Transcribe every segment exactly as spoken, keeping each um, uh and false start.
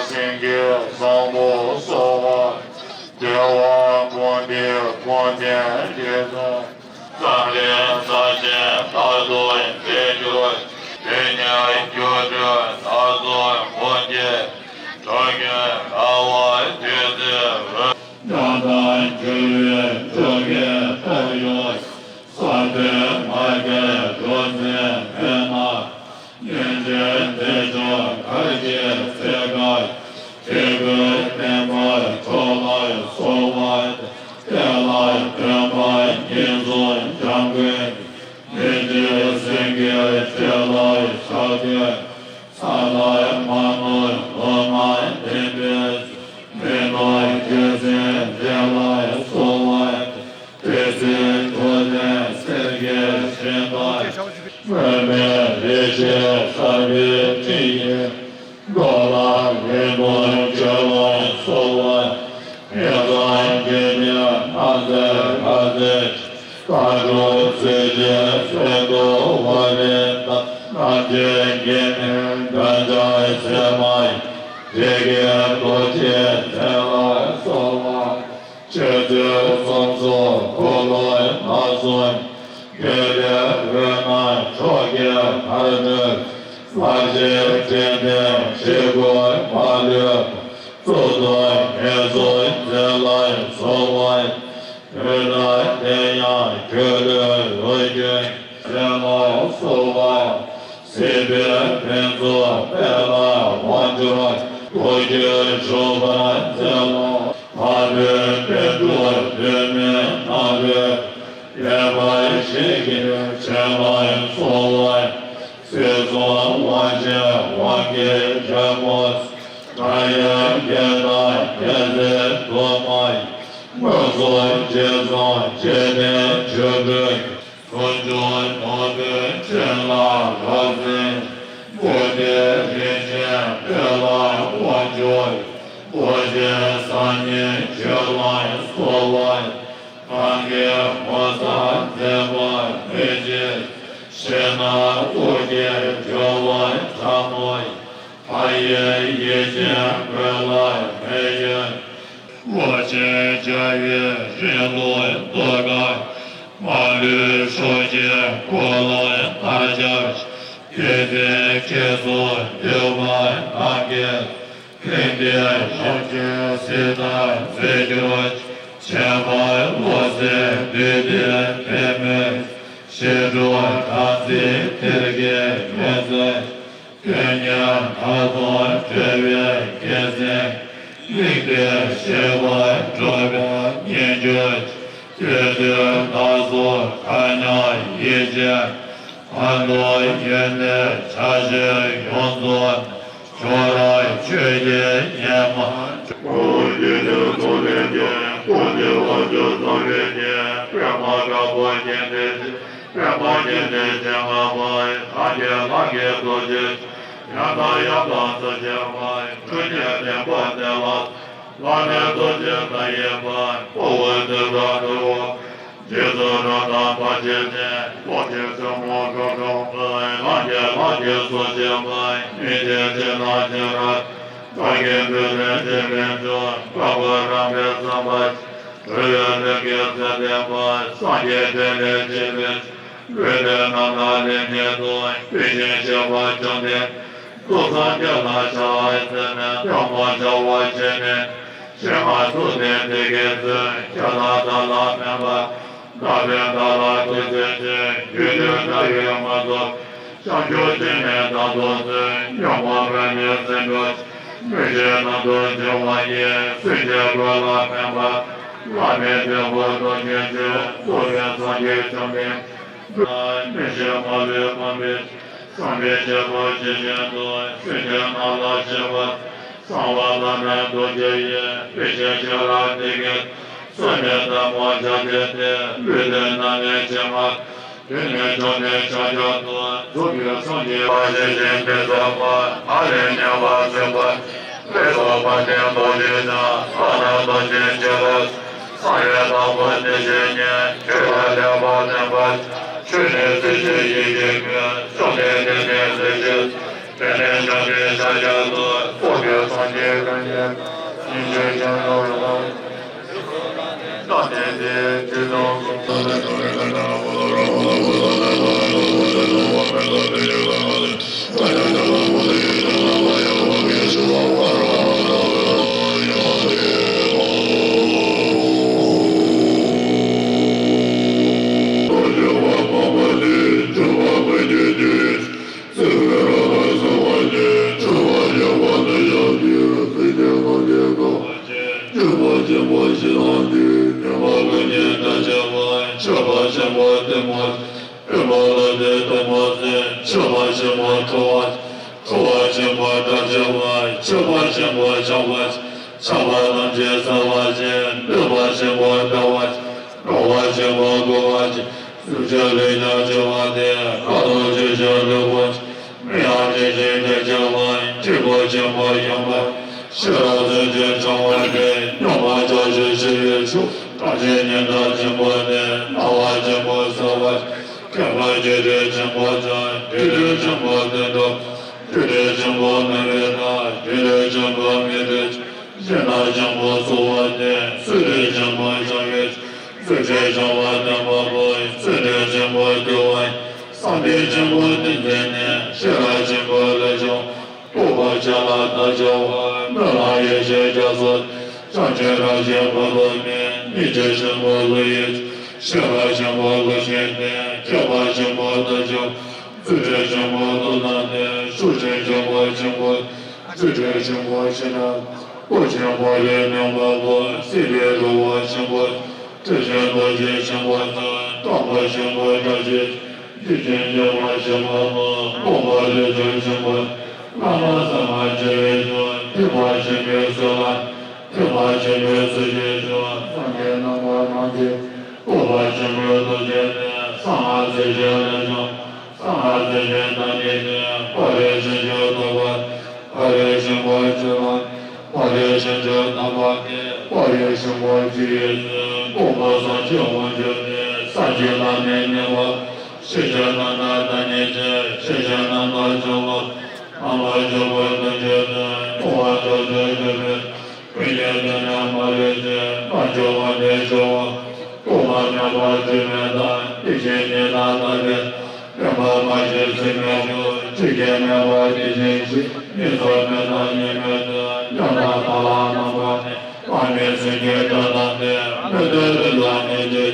སེམས་བསྐྱེད་བཟང་པོ་གསོལ་བ། བདེ་བ་ཀུན་འདུས་ཀུན་ལྡན་རྗེ་བཙུན། འཛམ་གླིང་ས་ཆེན་རྟག་ཏུ་མཛེས་གྱུར། དེ་ཉིད་སྒྱུ་འཕྲུལ་ལ་སོགས་ཀུན་གྱི། ཕྱོགས་ཀུན་དགའ་བ་བདུད་རྩིའི་འོད། ཉམས་དང་འགྱུར་བའི་ཆོ་གས་སྟོབས་ཡོད། ས་མཐོའི་མ་རྒྱལ་འགྲོ་ཚུལ་མེད་ན། གཉན་ཆེན་བདེ་མཆོག་གར་གྱི་ཚེ་དགའ། སྐྱེ་དགུའི་བསྟན་པ་འཕྲོག་ལ་སོགས་པ། བསྟན་ལ་སྟོན་པ་ཉེར་བཟུང་འཇམ་མགོན། མི་འཇིགས་སེང་གེའི་རྗེས་ལ་ཆགས་ཏེ། ས་ལ་མ་ནོར་ལོ་མ་ལྡན་པའི། མི་ནོར་རྒྱལ་མཚན་ལྡན་ལ་སོགས་པ། དེ་ཚེ་འགྲོ་དོན་སེམས་བསྐྱེད་བཞིན་དུ། སྔོན་མེད་རེ་ཞིག་ས་པའི་སྤྲིན་ཡིས། འགྲོ་ལ་ལན་གདུང་བྱེད་ལ་སོགས་པ། ངེས་དང་འགལ་ནས་ནམ་འཚེ་ག་ཚོད་ཅིག། མཁའ་འགྲོ་ཚུལ་གྱིས་གསོལ་དུ་བབས་པའི་བདག་རྣམས་ཀྱི་འགན་ནི་འདོད་ཆགས་ཟད་མ་ཡིན། འདི་སྐད་རྡོ་རྗེ་གདན་ལ་སོགས་པ། ཆོས་སྲིད་གསུམ་མཚོན་འཁོར་ལོ་ནང་གསུམ། དགེ་ལེགས་འོད་སྣང་ཕྱོགས་ཀྱི་བར་དུ། ལྷར་བཅས་དྲན་ལྡན་ཆོས་སྐུ་མ་ལུས་པ། གཙུག་ཏོར་ངེས་སུ་མཛད་ལ་སོགས་པ། དུས་དང་ལྡན་ཡང་ཁྱོད་ལུས་འོད་སྐྱོན་ཅན་ལ་སོགས་པ། སྲིད་པའི་ཕུན་ཚོགས་སྤེལ་ལ་དབང་བསྒྱུར། ཐུགས་རྒྱུད་ཞུགས་པར་མཛད་ལ། ལྷ་བུའི་བསྟན་འགྲོ་དུས་མིན་ནམ་པའི། བདེན་པ་བཞི་གི་ཆོས་ལ་སོགས་པ། སྲིད་གསུམ་དབང་ཆེན་དབང་གི་རྒྱལ་མོ། སྒྲ་དབྱངས་རྒྱས་དང་རྒྱལ་སྲས་སྡུག་བསྔལ། མངོན་སུམ་རྗེས་བཟུང་རྗེས་དྲན་ཆོ་འཕྲུལ། ཀུན་འབྱུང་ནོར་བུའི་སྤྲིན་ལ་རབ་གཟིགས། བུ་སྡེ་རིན་ཆེན་སྤེལ་ལ་དབང་བསྒྱུར། བུ་སྡེ་སང་ཉིན་ཆོས་ལ་སོགས་པ། གང་གི་ངོ་མཚར་མཛད་པ་སྨོས་ཅི། ཞེ་ན་དབུ་སྐྱེས་སྦྱོར་བ་ཕྲ་མོ། ཕ་ཡི་ཡིད་ཅན་མགོན་ལ་མོས་ཤིང་། བློ་ཆེན་རྒྱལ་བའི་རིང་ལུགས་ལྟོ་ག་མ་ལུས་ཕྱོགས་ཀྱི་འཁོར་ལོ་ལྟར་ཁྱབ། དེ་ཚེ་ཁྱེད་ཚོ་འདུས་པ་རྣམས་ཀྱིས། ཕན་བདེའི་ཡོན་ཏན་གཟི་ལྟར་མཛེས་གྱུར་ཅིག། ཁྱད་པར་བློ་གསལ་བདུད་སྡེའི་པདྨོས། ཞི་ཁྲོ་དམ་ཚིག་གཏེར་གྱི་ཡོན་ཏན། དོན་གཉེར་མཐའ་སྟོངས་གྲོལ་བའི་རྒྱལ་མཚན། གླིང་པའི་བཞེད་པ་འགྲུབ་པའི་སྙན་བརྒྱུད་ཅིག། དེ་དུས་བདག་སོགས་མཁའ་མཉམ་ཡིད་ཅན། ཁ་འདོན་ཡོན་ཏན་ཆ་ཤས་ཡོངས་རྫོགས། ཁྱོད་རང་ཆོས་ཀྱི་ཉི་མ། ཁོ་བོ་རྒྱུད་དུ་ཐུགས་ལྡན་ཏེ། ཀུན་གྱི་དབང་ཕྱུག་ཚངས་པའི་གཉེན། པདྨ་དཀར་པོ་སྤྱན་འདྲེན་ཞེས། པདྨ་སྤྱན་འདྲེན་ཞེས་བསྔགས་པ། ཐབས་མཁས་ལྷ་སྐལ་རྡོ་རྗེ། ཡང་དག་ཡང་དག་ཚུལ་འཆོས་པ། ཐུགས་རྗེའི་བདེན་པ་བདེ་བ། བླ་མེད་རྡོ་རྗེ་མཐའ་ཡས་པ། དཔའ་བོ་ཐོད་པའི་དྲེད་པ། རྗེ་བཙུན་རབ་དང་བར་ཆད་ཀྱི། སློབ་ཆེན་ཇོ་མོ་ཁྲོ་ཁྲོ། ལྷ་འདྲེ་ལྷ་འདྲེ་སོགས་བྱེད་པ། མི་འདྲེ་ཕྱི་ནང་ཕྱི་རོལ། བདག་གི་འདོད་དོན་བྱེད་པའི་མཆོག། དཀར་པོ་རང་བས་བསམ་པ། གྲོལ་བའི་ལས་ཀྱི་ཚད་ལྡན་པ། སངས་རྒྱས་འཕྲིན་ལས་ཆེ་བའི། ལུས་འདི་རྣམ་སྣང་ལས་ངེས་དང་། དཔེ་ཆེན་ཞེས་པ་བཅོམ་ལྡན། ཐུགས་སངས་རྒྱས་ལ་ཕྱག་འཚལ་ནས། ཐལ་མོ་སྦྱར་བ་བྱས་ནས། ཞལ་སྔ་ཚུད་དེ་དེ་སྐད་ཟེར། ཁྱེད་ལ་བདག་ལ་ཕན་པ། བདག་པས་བདག་ལ་ཐུགས་བརྩེ་ཆེ། རྒྱུད་དུ་འདྲ་བའི་མ་ཐོབ། བྱམས་སྐྱོང་ཅན་ནི་བདག་ཏུ་བརྩོན། སྙོམས་པར་བག་མེད་སེམས་སྐྱོ། མི་ཤེས་ནང་དུ་འཇུག་པ་ཡིས། སེམས་ཅན་ཀུན་ལ་ཕན་པ། བླ་མེད་འབྲས་བུ་ཐོབ་ཕྱིར་བྱོན། གཙུག་གི་སངས་རྒྱས་བཅོམ་ལྡན། མི་ཤེས་མ་ལུས་ཕམ་པའི། བསམ་པའི་བྱེད་པོ་ཇི་བཞིན་དུ། སེམས་ཅན་རྣམས་ལ་བྱེད་པ། གསང་བ་བླ་མེད་རྡོ་རྗེ་ཡིས། དཔེ་ཆེན་ཤེས་རབ་དེ་སྐད། བསམ་པའི་ཐལ་མོ་སྦྱར་བྱས་ཏེ། ལུས་རྟེན་རྣམས་ནི་བྱེ་མ། དེ་ནས་བྱུང་ནས་ཕྱག་རྒྱ་མཚོ། རྫོགས་པའི་སངས་རྒྱས་པ་ཞེས་བྱ་བའི་ཚོགས་པ། ཨ་ལས་ཉེ་བར་སྲིད་པ། ལས་རྫོགས་དཔལ་ལྡན་རྡོ་རྗེ་འཆང་། ལྷ་དང་ལྷ་ཆེན་བྱེ་བ། བསམ་ཡས་དང་པོ་དེ་བཞིན་ཉིད། འཁྲུལ་བ་ལས་ཕར་ཐོན་པ། ཆོས་ནི་རྩེ་གཅིག་ཡེ་ཤེས་ཀུན། བཅོམ་ལྡན་འདས་ནི་རྩེ་གཅིག་དེ་ནས་བྱུང་བའི་ཕྱག་རྒྱ་མཚོ། རྫོགས་པའི་སངས་རྒྱས་ཀུན་གྱི་ཉིན་བྱེད་ཀྱང་ཡོད་པ། བསམ་གཏན་དེ་དུས་དང་གསུམ་དུ། སྤྱོད་པ་ཆེན་པོ་ཞི་ལྷག་འདུས། ཉོན་མོངས་ཀུན་གྱི་དགྲ་ཆེ་བ། སྤྱོད་པ་ཆེན་པོ་གཏི་མུག་ལྟུང་བ་ལ་དད་པ་མ་བྱས། སྤྱོད་པ་ཆེན་པོ་ཁྲོ་བ། ཁྲོ་བ་ཆེན་པོ་དགྲ་ཆེ་བ། སྤྱོད་པ་ཆེན་པོ་ཆགས་པ། ཆགས་པ་ཐམས་ཅད་སེལ་བར་བྱེད། འདོད་པ་ཆེན་པོ་སྤྲོ་བ། སྤྲོ་བ་ཆེན་པོ་འགུགས་པར་བྱེད། སེམས་ཅན་ལུས་ཀྱང་སྐྱོབ་པ་སྟེ། ཁ་དོག་ཆེ་ཞིང་ལེགས་པར་བྱེད། མིང་ཡང་ཇི་བཞིན་དུ་སྐྱེ་བ། སྐྱེས་བུ་ཆེན་པོ་ཡོན་ཏན་ཤེས་རབ་སེམས་ཀྱི་ཕྲེང་བ་སྟེ། མྱོང་བ་ཕྱོགས་བཅུའི་ཆེ་བའི་ཕྱོགས། གྲགས་ཆེན་ཉི་ཟླ་ཆེན་པོ་སྟེ། སྣང་བ་ཆེན་པོ་གསལ་བར་བྱེད། མཁས་པ་རྒྱུད་སྡེ་ཆེན་པོ་དང་། རྒྱུད་སྡེ་ཆེན་པོ་དོན་གྲུབ། རྒྱུད་སྡེ་ཆེན་པོ་མི་འཕྲོད་པ། རྒྱུད་སྡེ་ཆེན་པོ་མི་འབྲལ། གཞན་དག་ཆེན་པོ་གསོ་བ་སྟེ། བརྩོན་འགྲུས་ཆེན་པོ་བྱང་བའི། བརྩོན་འགྲུས་ཆེན་པོ་བརྟན་པ་པོ། བརྩོན་འགྲུས་ཆེན་པོ་དུལ་བ། བསམ་གཏན་ཆེན་པོ་ཏིང་འཛིན་ནས། ཤེས་རབ་ཆེན་པོ་ལས་བྱུང་བ། རྟོགས་པ་ཆེ་ལ་བརྟག་དཔྱད་པ། སྨོན་ལམ་ཡེ་ཤེས་རྒྱ་མཚོ་སྟེ། བྱང་ཆུབ་རང་བཞིན་འཕགས་ལྟུང་མེད། སྙིང་རྗེ་ཆེན་པོ་བློ་ཡི་ཆུ། ཤེས་རབ་ཆེན་པོ་ཀླུ་ཆེན་ཏེ། མཁས་པ་ཆེན་པོ་རྟ་མཆོག་བརྩོན་འགྲུས་ཆེན་པོ་རྟ་ནག་སྟེ། ཕྱོགས་བཅུའི་སྐྱོབ་པ་ཆེན་པོ། བརྩོན་འགྲུས་ཆེན་པོ་ཤེས་རབ། སྟོབས་ཆེན་པོ་ལས་སྙོམས་པ་པོ། སྲིད་པའི་རི་བོ་ཆེན་པོ། ཁྲི་ཆེན་རྡོ་རྗེ་ཆེན་པོ་དང་། སྟོབས་པོ་ཆེན་པོ་དགྲ་བཅོམ། ཡེ་ཤེས་སྐྱོབ་པ་ཆེན་པོ་པོ། དབང་པོ་ལས་སྐྱོབ་ཆེན་པོ། བླ་མ་ཟབ་མོ་ཆེ་བའི་མཆོག་ཐེག་པ་ཆེན་པོའི་སྲོག་ལ། ཐེག་པ་ཆེན་པོའི་ཚུལ་གྱིས་སྤྱོད། སངས་རྒྱས་རྣམ་པར་སྣང་མཛད། སྟོབས་པ་ཆེན་པོའི་སྟོབས་ཆེན་ཏེ། གསང་སྔགས་རྩེ་ཆེན་ལས་བྱུང་། གསང་སྔགས་རྩེ་ཆེན་དང་ཉིད་ཅན། དཔའ་བོའི་ཞིང་སྐྱོབ་སྟོབས་པ། དཔའ་བོའི་ཞིང་པོ་ཆེ་བ། དཔའ་བོའི་ཞིང་སྐྱོབ་རྣམ་པ་སྟེ། དཔའ་བོའི་ཞིང་པོ་ཆེ་ཡི་ཚུལ། དབང་པོ་སྲོག་གཅོད་དབང་སྐྱོབ་སྟེ། ས་བཅུའི་ལམ་ནས་གནས་པ། ཤེས་བྱ་རྣམ་དག་དང་ཉིད་ཅན། ཤེས་བྱ་རྣམ་དག་སྐྱོབ་པ། རྣམ་པར་སྐྱོབ་པའི་དོན་བྱེད་དུ། སྐྱོབ་པ་སྐྱོབ་ཚུལ་སྐྱོབ་པའི། ཀུན་གྱི་དོན་རྣམས་མ་ལུས་ཏེ། བླ་མཆོག་དབང་ལྡན་སྐྱོབ་པ། རྟོག་པ་མེད་པ་སྒྲིབ་མེད་དང་། ཡེ་ཤེས་ཉིད་དང་རྟག་པའི། བརྟན་པ་མ་སྐྱེས་ཚིག་མེད་སྐྱོབ། ཅི་སྐྱེ་མེད་པ་དེ་བཞིན་གཤེགས། གཉིས་སུ་མེད་དང་གཉིས་མེད་དུ། ཡང་དག་ལྟ་བ་རྣམ་པར་གནས། དཔག་མེད་སེམས་ཀྱི་སྒྲ་རྣམས་ཏེ། མི་སྡོད་རི་དྭགས་ནི་ཏེ།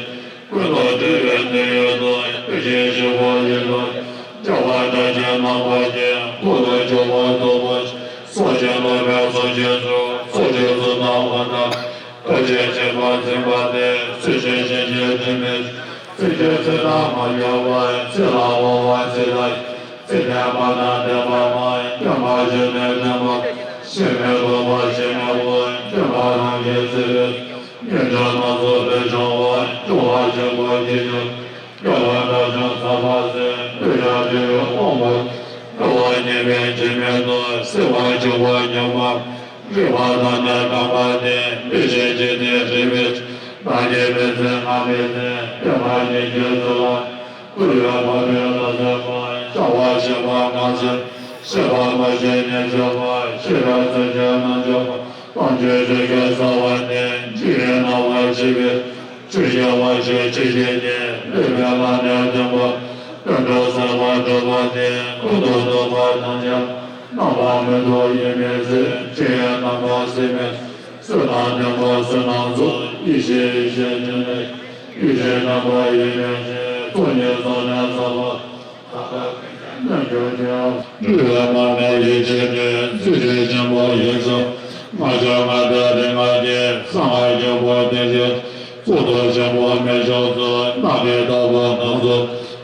ཀུན་ཏུ་བྲི་བའི་དོན་ཡོད་དོ། དེ་བཞིན་གཤེགས་པ་ཡི་ལུགས། རྒྱལ་བ་དགྲ་བཅོམ་རྣམ་པར་འབྱེད། ཁོང་དུ་ཆུད་པ་ཐོབ་པར་བྱེད། སྲོག་གཅོད་ལུས་མེད་ཚོགས་ཀྱི་གཙོ། ཚོགས་ཀྱི་གཙོ་དང་དཔའ་རྟགས། ཐུགས་རྗེ་ཆེན་པོས་ཟིན་པ་སྟེ། ཚུལ་ཁྲིམས་ཞིང་གཅེས་དྲི་མེད། ཚིག་གཅིག་ཚིག་དང་མ་འགལ་བར། ཚིག་ལ་དབང་བ་ཚིག་ལ། ཚིག་བདེན་པ་དང་བདེན་པ་མ། བདེན་པ་ཞིག་ནས་བདེན་པ། ཞིག་མེད་ལོག་པ་ཞིག་མེད་པ། བདེན་པ་རང་གི་ཚིག་ལས། ངེས་འབྱུང་སྣ་ཚོགས་པས་བྱུང་བ། སྐྱོབ་པ་ཆེན་པོ་དེ་ཉིད། དགེ་བ་དགྲ་བཅོམ་ཟབ་པ་སྟེ། འདོད་ཆགས་སྒྲིབ་པའི་དབང་པོ། འགྲོ་བ་ཉེས་པའི་སྒྲིབ་མེད་དོ། སྲིད་པར་འཇུག་པ་ཉོན་མོངས། རིག་པ་དང་ནི་རྣམ་པ་སྟེ། འདུ་ཤེས་འཇིག་རྟེན་རིག་པའི། བདག་གིས་མི་ཚེ་སྔ་མའི་ཚེ། བདེན་པ་ཉིད་ཀྱི་ཚུལ་ལ། ཀུན་ལས་འཕགས་པའི་ལམ་སེལ་བ། བྱ་བ་ཆེན་པོ་གང་བྱེད། བྱེད་པ་མ་བྱས་ཉེས་བྱས་པ། ཤེས་རབ་སེམས་ཅན་རྣལ་འབྱོར་པ། དམ་ཆོས་ཆོས་ཀྱི་རྩ་བ་སྟེ། འཇིག་རྟེན་སྣང་བར་བྱེད་པའི། ཆོས་ཀྱི་དབང་ཕྱུག་ཆོས་ཀྱི་གནས། ལེགས་པའི་ལམ་ནས་བསྟན་པ། དོན་གྲུབ་སེམས་དཔའ་གྲུབ་པ་སྟེ། ཀུན་ཏུ་རྫོགས་པ་ཐམས་ཅད་ལ། རྣམ་པར་མི་རྟོག་ཡེངས་མེད་ཚུལ། ཆོས་དབྱིངས་རྣམ་པར་སེལ་མེད་ཚུལ། ཚུལ་དང་ལྡན་པ་བསོད་ནམས་ཚོགས། ཡེ་ཤེས་ཡེ་ཤེས་ཆེན་པོའི། ཡེ་ཤེས་རྣམ་པར་ཡེངས་མེད་ཆོས། ཚོགས་གཉིས་ཚོགས་ནི་ཟབ་པ། རྣལ་འབྱོར་སྟེ། སྤྲོས་པའི་མར་མེ་ཡེ་ཤེས་སྤྲོས། རྫུ་འཕྲུལ་ཆེན་པོ་ཡེ་ཤེས། སྔགས་ཕྱོགས་ལྔ་སྟེ་རིག་སྔགས་ཀྱི། གསང་སྔགས་རྒྱལ་པོ་བདེ་གཤེགས། གཙུག་ཏོར་ཆེན་པོ་མི་ཆགས་སུ། སྣང་སྲིད་ལྟ་བུ་རྣམས་སུ།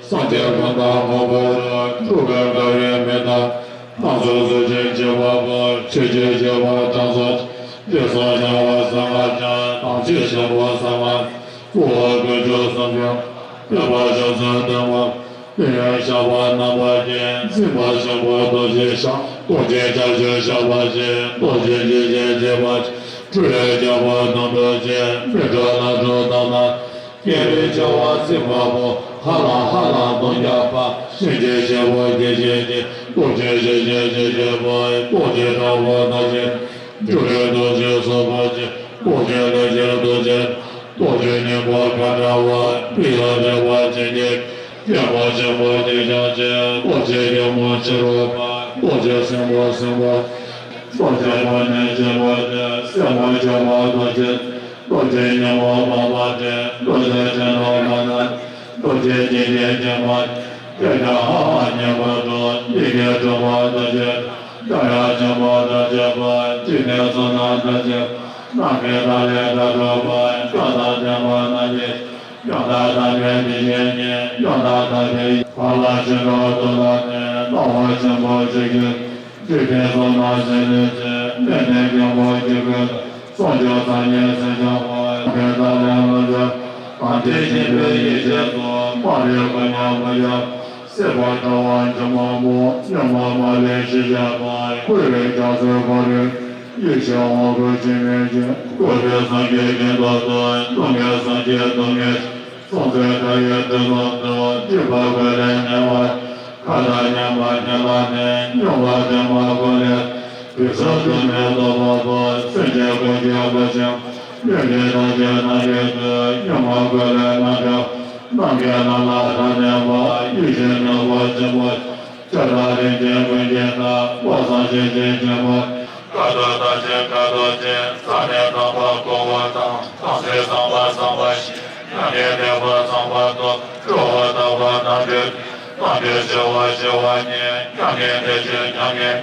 སངས་རྒྱས་ཀུན་བལྟམས་ངོ་བོ་རབ། འཁྲུལ་པའི་འགལ་བས་མི་འདའ། སྣ་ཚོགས་གཟུགས་ཅན་བྱེ་བ་པོ། ཆོས་ཀྱི་བྱེ་བ་དང་ཚོགས། དེ་སོགས་བྱ་བ་སེམས་ཁ་ཅན། དམ་ཚིག་ཆེན་པོ་སེམས་ཁ་ཅན། སྐུ་བོ་དཀོན་མཆོག་གསུམ་མཆོག་སྟོན་པ་ཕྱག་འཚལ་སྟོན་པ། དེ་ཡང་ཞགས་པ་རྣམ་པ་ཅན། སེམས་དཔའ་ཆེན་པོ་རྡོ་རྗེ་ཞགས། རྡོ་རྗེ་ལྕགས་ཀྱུ་ཞགས་པ་ཅན། རྡོ་རྗེ་འཇིགས་བྱེད་བྱེད་པ་ཅན། སྤྲུལ་པའི་རྒྱལ་པོ་དུང་འཕྲོག་ཅན། མི་འཕྲོགས་ལྷ་འཕྲོགས་དམ་ལ་རྒྱལ་བའི་བྱ་བ་སྲིད་པ་པོ། ཧ་ལམ་ཧ་ལམ་དུང་རྒྱལ་པ། གཤིན་རྗེ་གཤེད་པོ་སྐྱེ་མཆེད་ཅན། རྡོ་རྗེ་གཤེད་མཆེད་ཀྱི་གཤེད་པོ། རྡོ་རྗེ་དྲག་པོ་རྡོ་རྗེ། སྤྲུལ་པའི་རྡོ་རྗེ་སོགས་པ་ཅན། རྡོ་རྗེ་ལས་སྐྱེས་རྡོ་རྗེ། རྡོ་རྗེ་སྙིང་པོ་མཁའ་འདྲ་བ། པི་ཡ་རེ་བ་ཅན་གྱི། རྒྱལ་པོ་ཆེན་པོ་སྐྱེས་སྐྱེས་ཅན། རྡོ་རྗེ་རྒྱལ་མོ་ཕྱི་རོལ་པ། རྡོ་རྗེ་སྲིན་པོ་སྲིན་པོ། རྡོ་རྗེ་ཕོ་ཉ་སྐྱེས་པོ་ཅན། སྲིན་པོ་སྐྱེས་པོ་རྡོ་རྗེ། རྡོ་རྗེ་སྙིང་པོ་འཕགས་པ་སྟེ། རྡོ་རྗེ་སྤྱན་སྟོབས་མ་ནམ། རྡོ་རྗེ་སྐྱེ་མཆེད་ཅན་མ། སྐད་ཀྱང་ཧ་ལམ་སྙན་པར་སྒྲོག། ཡི་གེ་དྲུག་པོ་རྡོ་རྗེ། སྒྲ་དབྱངས་ཆེན་པོ་རྡོ་རྗེ་པ། ཏིལ་ནས་བཟོས་ན་རྡོ་རྗེ། རྣམ་པར་དག་ལས་སྒྲ་སྒྲོགས་པ། སྐྱོན་དང་ལྡན་པ་རྣམས་ཀྱི། ཡང་དག་དག་པའི་དེ་བཞིན་ཉིད། ཡང་དག་དག་པའི་ཧ་ལམ་ཕྱི་ནང་དུ་ལ་ནི། སྣང་བ་ཆེན་པོ་ཆུ་སྐྱོན། སྤྲིན་ཕུང་སོགས་རྣམས་ཞལ་ནས་ཆད། སྨན་ལྡན་སྙིང་པོ་གྱི་སྐུ། གསུང་མཆོག་ཐ་སྙད་ཟིན་ཀྱང་བ། ཕན་དང་ལས་ལ་འཇོག། དམ་ཚིག་ཆེན་པོའི་ཡེ་ཤེས་སོགས། སྨྲ་བའི་སྐུ་མཉམ་པོ་ཡང་། སྲིད་པ་འཁྲུལ་བ་འཇོམས་པ་པོ། གཉུག་མ་སྨྲ་བའི་ཞི་བྱེད་པ། བསྐུལ་བའི་རྒྱ་མཚོའི་ཁོར་ཡུག་ཡེ་ཤེས་དབང་བསྐུར་འཆི་མེད་ཅིང་། བཀོད་པའི་སངས་རྒྱས་ཀྱི་མདོག་ཏུ། སྟོང་གི་སངས་རྒྱས་སྟོང་གི། སྲོང་བཙན་སྒྲ་ཡི་དུས་གསུམ་དུ། སྤྲུལ་པ་བཀོད་ལས་ཉེ་བར། མཁའ་དང་མཉམ་པར་མཉམ་པ་ནི། མྱུར་བ་ལྡན་མ་བཀོད་ལས། བི་ཤྭ་ཙི་ནའི་རྡོ་བ་པོ། སེམས་ཅན་ཀུན་གྱི་བུ་ཆེན། གཡོ་འགུལ་དང་བཅས་རྣམས་ཀྱི་དུས། གཉུག་མ་བཀོད་ལས་རྣམ་གྲོལ། ནམ་མཁའི་ལམ་ལ་བདག་གནས་པ། ཡེ་ཤེས་ནོར་བུ་ཆེན་པོ། ཆོས་དང་རིན་ཆེན་ཀུན་གྱི་མཐའ། བློ་བཟང་སེམས་ཅན་ཆེན་པོ། ཀ་ཏོ་ད་ཅན་ཀ་ཏོ་ཅན། ས་གནས་དམ་པ་གོ་བ་དང་། དམ་ཚིག་དམ་པ་བསམ་པ་བཞིན། མྱ་ངན་འདས་པ་བསམ་པ་སྟོབས། འགྲོ་བ་དག་པ་རྣམ་གྲོལ། རྣམ་གྲོལ་ཞི་བ་ཞི་བ་ཉིད། མྱ་ངན་འདས་ཞི་མྱ་ངན་མེད།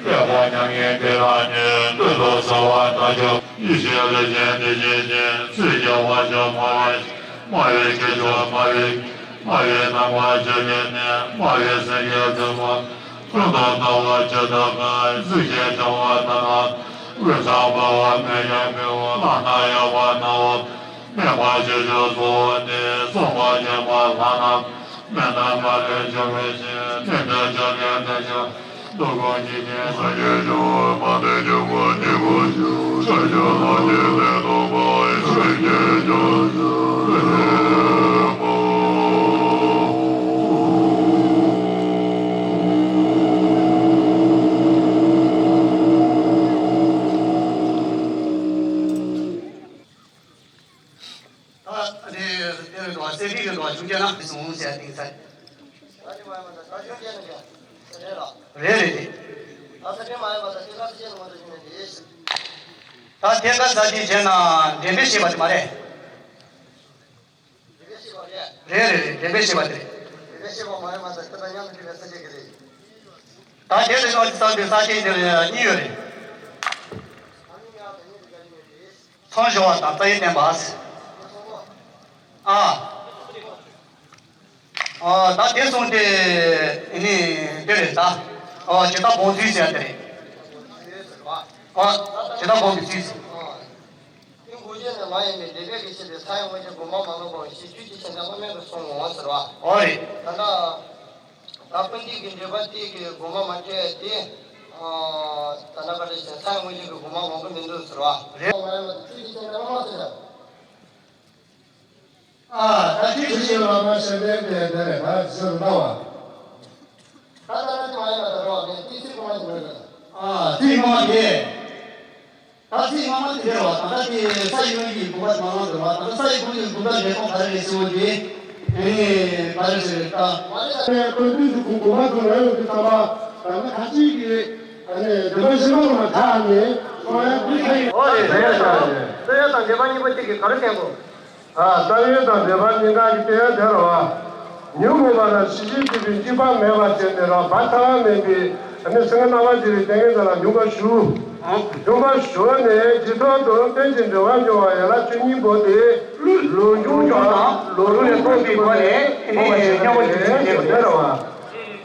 འདས་པ་མྱ་ངན་འདས་རང་ཉིད། ཀུན་ཏུ་བཟང་བ་དང་ཆོས། ཡེ་ཤེས་ལས་བྱུང་དེ་བཞིན་ཉིད། སྲིད་ཀྱི་དབང་ཕྱུག་སྨྲ་བ་བཞིན། སྨྲ་བའི་སྐད་ཆོས་སྨྲ་བའི། སྨྲ་བའི་སྣང་བ་ཆོས་ཉིད་ནི། སྨྲ་བའི་སེམས་ཀྱི་རྫུན་མ། ཀུན་ཏུ་ལྟ་བ་ཆོས་ཐོབ་ཀུན། གཟུགས་ཅན་བྱ་བ་རྣམས་ལ། འོད་བཟང་འབར་བ་མེ་ཡང་འབེལ་བ། ལྷ་རྣམས་ཡང་བ་སྣང་བ། མེ་འབར་ཆོས་སྐྱོང་གཙོ་བོ་སྟེ། གསུངས་པ་བྱོན་པ་ལྷ་རྣམས། མེ་རྣམས་མ་ལུས་འཇོམས་པའི་ཕྱིར། མེ་འབར་ཆོས་ཉིད་དེ་ཕྱིར། སྡུག་གུ་འཇིག་རྟེན་སངས་རྒྱས་འབྱུང་བ། མ་ལུས་འཇོམས་པ་ཉིད་ཀུན་ཤེས། ཕྱོགས་བཅུ་ལྷ་ཀྱི་ལས་སྟོན་པ། སངས་རྒྱས་བྱང་ཆུབ་སེམས་དཔའ། ད་དེ་དེ་རེད་དོ། སེ་ཁྲི་རེད་དོ། ཆུང་ཆེ་ན་སོང་ཟེར་ཏིང་ཚ། རེད་རེད་རེད། ད་ཐད་ཀར་ས་ཆེན་བྱས་ན་འགྲེམས་སྤེལ་བྱས་པ་དེ་མ་རེད། རེད་རེད་རེད། འགྲེམས་སྤེལ་བྱས་པ་དེ་རེད། ད་དེ་རེད་ནོ། ས་དེ་ས་ཆེན་འདིར་གཉིས་ཡོད་རེད། ཚོང་ཞོ་བ་དང་རྩ་བའི་བསྟན་པ། ཨ། ཨ། ད་དེ་སོང་སྟེ་ནི་དེ་རེད་ད། ཨ། ཇི་ལྟ་བོང་ཚུལ་ཟེར་དེ་རེད། ཨ། ཇི་ལྟ་བོང་གི་ཚུལ་ཟེར། ཏིང་འགོག་བྱེད་ནི་མ་ཡིན་པའི་ལེགས་པའི་གི་ཆེད་དུ། ས་ཡི་དབང་ཕྱུག་གོང་མ་མ་ལུས་པ་ཞེས། ཆོས་ཀྱི་མཚན་ལྡན་བླ་མེད་དུ་གསུངས་འོང་ཟེར་བ། ཨོ་རེད། ད་ལྟ། ད་ཀུན་བཏུས་ཀྱི་འགྲེལ་པ་དེ་གི་དགོངས་པ་མ་འཁྲུལ་ཏེ། ཨ། ད་ལྟ་ག་རེ་ཟེར། ས་ཡི་དབང་ཕྱུག་གི་དགོངས་པ་མང་པོ་མི་འདུག་ཟེར་བ། རེད། ཨ། ད་ཅི་ཞིག་བླ་མ་ཤཱཀྱའི་དེ་དེ་རེད། ད་ཟེར་ལྟ་བ། ད་ལྟ་ན་ཅི་མ་ཡིན་པ་ད་རོ་བ་མེད། དེ་ཚིག་གོང་མ་ཞིག་མ་རེད། ཨ། ཚིག་གོང་མ་དེ། ད་ཚིག་སྔ་མ་དེ་རེད་བ། ད་ལྟ་དེ་ས་ཡི་དབང་ཕྱུག་གི་དགོངས་པ་མ་ལང་ཟེར་བ། ད་ལྟ་ས་ཡི་དབང་ཕྱུག་གི་དགོངས་པ་འགྲེལ་སྟངས་ག་རེ་རེད་ཟེར་བ་དེ། ཨེ། ག་རེ་ཟེར་ད། ཨ་ནི་ཀུན་བཏུས་སུ་ཁོང་དགོངས་པ་དུ་ལ་ཡོད་དུས་ཙམ་པ། ད་ནི་ཁ་ཅིག་གིས་ཨ་ནི་བདེན་པ་བཞི་པ་ལ་མ་ཐག་ནས་སོང་ཡ་འདི་ཁ་ཡིན། ཨོ་རེད། རེད་ད། རྩ་བའི་དང་འགྲེལ་པ་གཉིས་པོ་གཅིག་གིས་ག་རེ་བསྟན་དགོས། ཨ། རྩ་བའི་དང་འགྲེལ་པ་གཉིས་ཀ་གི་དེ་དེ་རེད་བ། ཉོན་མོངས་པ་དང་ཤེས་བྱའི་སྐྱེས་བུས་གཅིག་པ་མེད་པར་བྱས་ནས་རང་བག་ཚ་བ་མེད་པའི་ཨ་ནི་སེམས་ཁ་རྣམ་པར་འབྱེད་པའི་ཏིང་ངེ་འཛིན་ལ་འཇུག་པར་ཞུ། འཇུག་པར་ཞུ་ནས་རྗེས་ཐོག་ཏུ་རྟེན་ཅིང་འབྲེལ་བར་འབྱུང་བ་ཡན་ལག་བཅུ་གཉིས་པོ་དེ། ལུགས་འབྱུང་དང་ལུགས་ལས་ཐོབ་པའི་སྒོ་ནས་ཨ་ནི་སྙོམས་པར་འཇུག་ཅིང་འབྱེད་པ་དེ་རེད་བ།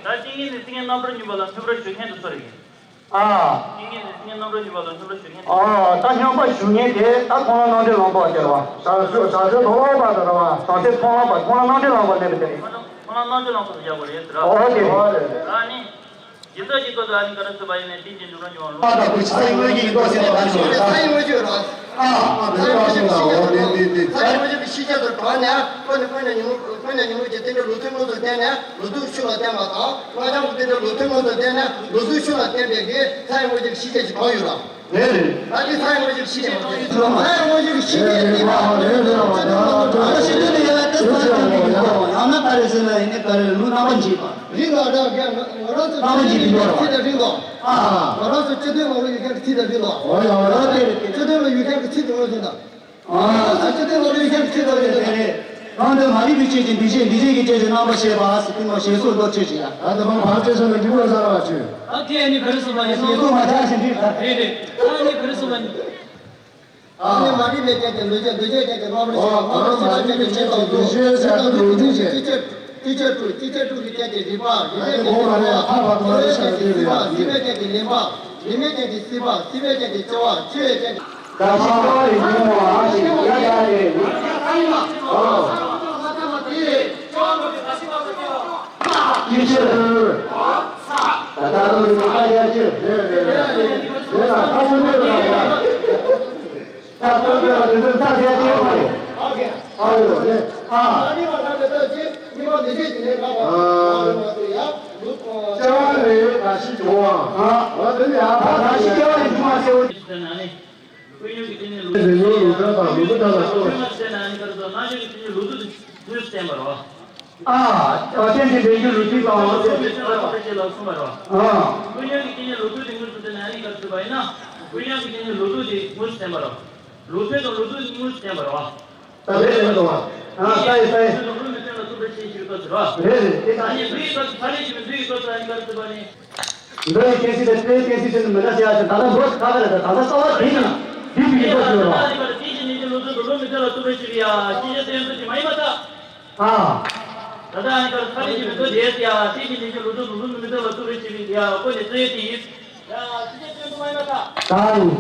ད་ཏིང་ངེ་འཛིན་ཏིང་ངེ་རྣམ་པར་སྨིན་པ་ལ་མཐུན་པར་འཇུག་མཁན་དེ་ཚོ་རེད། ཨ། ཨ། ད་སྙོམས་པར་ཞུགས་མཁན་དེ་ད་མཐོང་ལམ་རྣམ་འགྲེལ་ལམ་པོ་ཟེར་བ། ཟ་ཟོས་ཟ་ཟོས་ལོག་པ་དང་ར་བ་བྱང་སེམས་མཐོང་ལམ་པ་མཐོང་ལམ་རྣམ་འགྲེལ་ལམ་པོ་ལེན་པ་དེ་རེད། མཐོང་ལམ་རྣམ་འགྲེལ་ལམ་པོ་ཟེར་བ་རེད་ཟེར་བ། ཨོ་དེ་རེད། ཨ་ནི། ཇི་ལྟར་ཇི་ལྟར་དུ་ཨ་ནི་ག་རེ་ཟེར་བ་ཡིན་ནའི་དེ་བཞིན་འཇུག་རང་འབྱུང་བ་ལུགས། ཨ་ད་ཁོ་ས་ཡི་དངོས་ཀྱི་ཡིན་མདོག་ཟེར་ནས་ད་ནི་ས་ཡི་དངོས་ཀྱི་ར། ཨ་ད་ནི་ས་ཡི་དངོས་ཀྱི་ཡིན་མདོག་ཟེར་ནས་ད་ནི་ས་ཡི་དངོས་ཀྱི་ཤེས་བྱ་དང་གྲངས་ནས་ཁོ་ནི་ཁོ་ནས་ཉིན་མོ་ཁོ་ནས་ཉིན་མོ་གྱི་རྟེན་འབྲེལ་ལུགས་མཐུན་དངོས་སུ་བསྟན་ནས་ལུགས་ལྡོག་ཤུགས་ལ་བསྟན་པ་དང་སྔ་ལྗང་གི་རྟེན་འབྲེལ་ལུགས་མཐུན་དངོས་སུ་བསྟན་ནས་ལུགས་ལྡོག་ཤུགས་ལ་བསྟན་པའི་གི་ས་ཡི་དངོས་ཀྱི་ཤེས་བྱ་ཞིག་གང་ཡོད་ར། རེད་རེད། ད་དེ་ས་ཡི་དངོས་ཀྱི་ཤེས་བྱ་ཡིན་པ་རེད། ས་ཡི་དངོས་ཀྱི་ཤེས་བྱ་ཡིན་པ་རེད་རེད་བ། ད་ཤེས་བྱ་དེ་ཡང་ད་ས་ཡི་དངོས་ཀྱི་ཡིན་པ་ཡང་ན་ག་རེ་ཟེར་ན་ཡིན་ནའི་ག་རེ་ལུགས་རྣམ་པར་འབྱེད་པ། རིགས་ལ་རག་ལས་ང་རང་ཚོ་རྣམ་པར་འབྱེད་པའི་ལུགས་རེད་བ། ཚིག་དང་རིགས་ལ། ཨ། ང་རང་ཚོ་སྤྱི་དོན་ལ་ཡོད་མཁན་གྱི་ཚིག་དང་རིགས་ལ། ཨོ་ཡ་ཨོ་ཡ། དེ་རེད་དེ། སྤྱི་དོན་ལ་ཡོད་མཁན་གྱི་ཚིག་དང་རིགས་ལ། ཨ། སྤྱི་དོན་ལ་ཡོད་མཁན་གྱི་ཚིག་དང་རིགས་ལ། གང་དུ་མ་རིག་པའི་ཆོས་ཀྱི་འདུས་བྱས། འདུས་བྱས་ཀྱི་ཆོས་ཀྱི་རྣམ་པར་ཤེས་པ། ཟེར་དུས་མ་ཞེས་སོགས་མདོར་ཆོས་ཅན། ད་དེ་མ་བར་ཆོས་སོགས་ལ་འཇུག་པར་བྱ་བ་ཆོས། ད་དེ་ནི་ག་རེ་གསུངས་པ་ཡིན་ན། ཞེས་སོགས་མ་བྱ་ཞིང་འདུས་ད། རེད་རེད། ད་ནི་ག་རེ་གསུངས་པ་ཡིན། ཨ་ནི་མ་རིག་པའི་རྐྱེན་གྱིས་འདུས་བྱས། འདུས་བྱས་རྐྱེན་གྱིས་རྣམ་པར་ཤེས་པ། རྣམ་པར་ཤེས་པའི་རྐྱེན་གྱིས་བྱས་དང་དུ། བྱས་དང་དུ་འདུས་བྱས། ཏི་ཅ་ཏྲུ། ཏི་ཅ་ཏྲུ་གི་རྐྱེན་གྱིས་རིག་པ། རིག་པའི་རྐྱེན་གྱིས་རིག་པ། རིག་པའི་རྐྱེན་གྱིས་སྲིད་པ། སྲིད་པའི་རྐྱེན་གྱིས་ལེན་པ། ལེན་པའི་རྐྱེན་གྱིས་སྲིད་པ། སྲིད་པའི་རྐྱེན་གྱིས་སྐྱེ་བ། སྐྱེ་བའི་རྐྱེན་གྱིས། ད་ཤི་བ་ཡི་ཉོན་མོངས་ཞིང་། ཡ་ཡ་རེ། ཨོ། ཅི་ཕྱིར། ད་ལྟ་ལོ་ཡི་ཁ་ཡ་ཅི། རེད་རེད་རེད། རེད་ལ་ཁ་སུ་མེད་པ་ཡ། ད་ལྟ་ལོ་ཡི་ཁ་ཡ་ཅི་ཡོད་མ་རེད། ཨ་ཡོད་རེད། ཨ། ཨ། སྐྱེ་བ་ལས་རང་བཞིན་བྱུང་བ། ཨ། འོ་དེ་ནི་ཨ་ཕ་རང་བཞིན་སྐྱེ་བ་ནས་བྱུང་བ་ཟེར་བ། ཀུན་སློང་གི་རྐྱེན་གྱིས་ལུགས་མཐུན་དང་ལུགས་མི་མཐུན་ལ་སོགས། ལུགས་མཐུན་ལ་བརྟེན་ནས་ནི་ག་རེ་ཟེར། རྣམ་འགྱུར་གྱི་རྐྱེན་གྱིས་ལུགས་ལྡོག་དངོས་སུ་བསྟན་པ་རེད་བ། ཨ། རྟེན་ཅིང་འབྲེལ་འགྱུར་ལུགས་མཐུན་དང་། ལུགས་མཐུན་ལ་སོགས་པའི་རྐྱེན་ལ་སོགས་པའི་རྐྱེན་ལ་གསུངས་པ་རེད་བ། ཨ། ཀུན་སློང་གི་རྐྱེན་གྱིས་ལུགས་ལྡོག་དེ་དངོས་སུ་བསྟན་ནས་ནི་ག་རེ་ཟེར་བ་ཡིན་ན། ཀུན་སློང་གི་རྐྱེན་གྱིས་ལུགས་ལྡོག་དེ་དངོས་སུ་བསྟན་པ་རེད་བ། ལུགས་མཐུན་དང་ལུགས་ལྡོག་དངོས་སུ་བསྟན་པ་རེད་བ། ད་རེད་རེད་འདུག་བ། ཨ། ལུགས་མཐུན་དང་ལུགས་མི་མཐུན་ལ་སོགས་པའི་རྐྱེན་གྱིས་ལུགས་ལྡོག་ཟེར་བ། རེད་རེད། དེ་ལྟ་ཨ་ནི་འདུ་བའི་སྐབས་སུ་ཕ་རོལ་ཕྱིན་པའི་འདུ་བའི་སྐབས་སུ་ཨ་ནི་ག་རེ་ཟེར་བ་ནི། འདུ་བའི་རྐྱེན་གཞི་དང་སྤྲོས་པའི་རྐྱེན་གཞི་དེ་ནི་མི་འདྲ་ཟེར་ཡ་ཞིག་ད་ལྟ་མདོ་ཁ་ཁ་རེད། ད་ད་ལྟ་རྩ་བ་དེ་ཡིན་ན་དེ་བཞིན་ཡིན་པ་ཞིག་ཡོད་རེད་བ། དེ་བཞིན་ཉིད་ཀྱི་ལུགས་ལྡོག་ལུགས་མི་མཐུན་ལ་སོགས་པའི་ཕྱིར་ཡ། ཤེས་བྱ་དེ་ཡང་དེ་མ་ཡིན་པར་ཐལ། ཨ། ད་ལྟ་ཨ་ནི་ཕ་རོལ་ཕྱིན་པའི་མདོ་དེ་ཡ། དེ་བཞིན་ཉིད་ཀྱི་ལུགས་ལྡོག་ལུགས་མི་མཐུན་ལ་སོགས་པའི་ཕྱིར་ཡ། ཁོ་ནི་རྩོད་ཡ་དེ་ཡིན། ཡ། ཤེས་བྱ་དེ་ཡང་དེ་མ་ཡིན་པར་ཐལ། ད་ཡིན།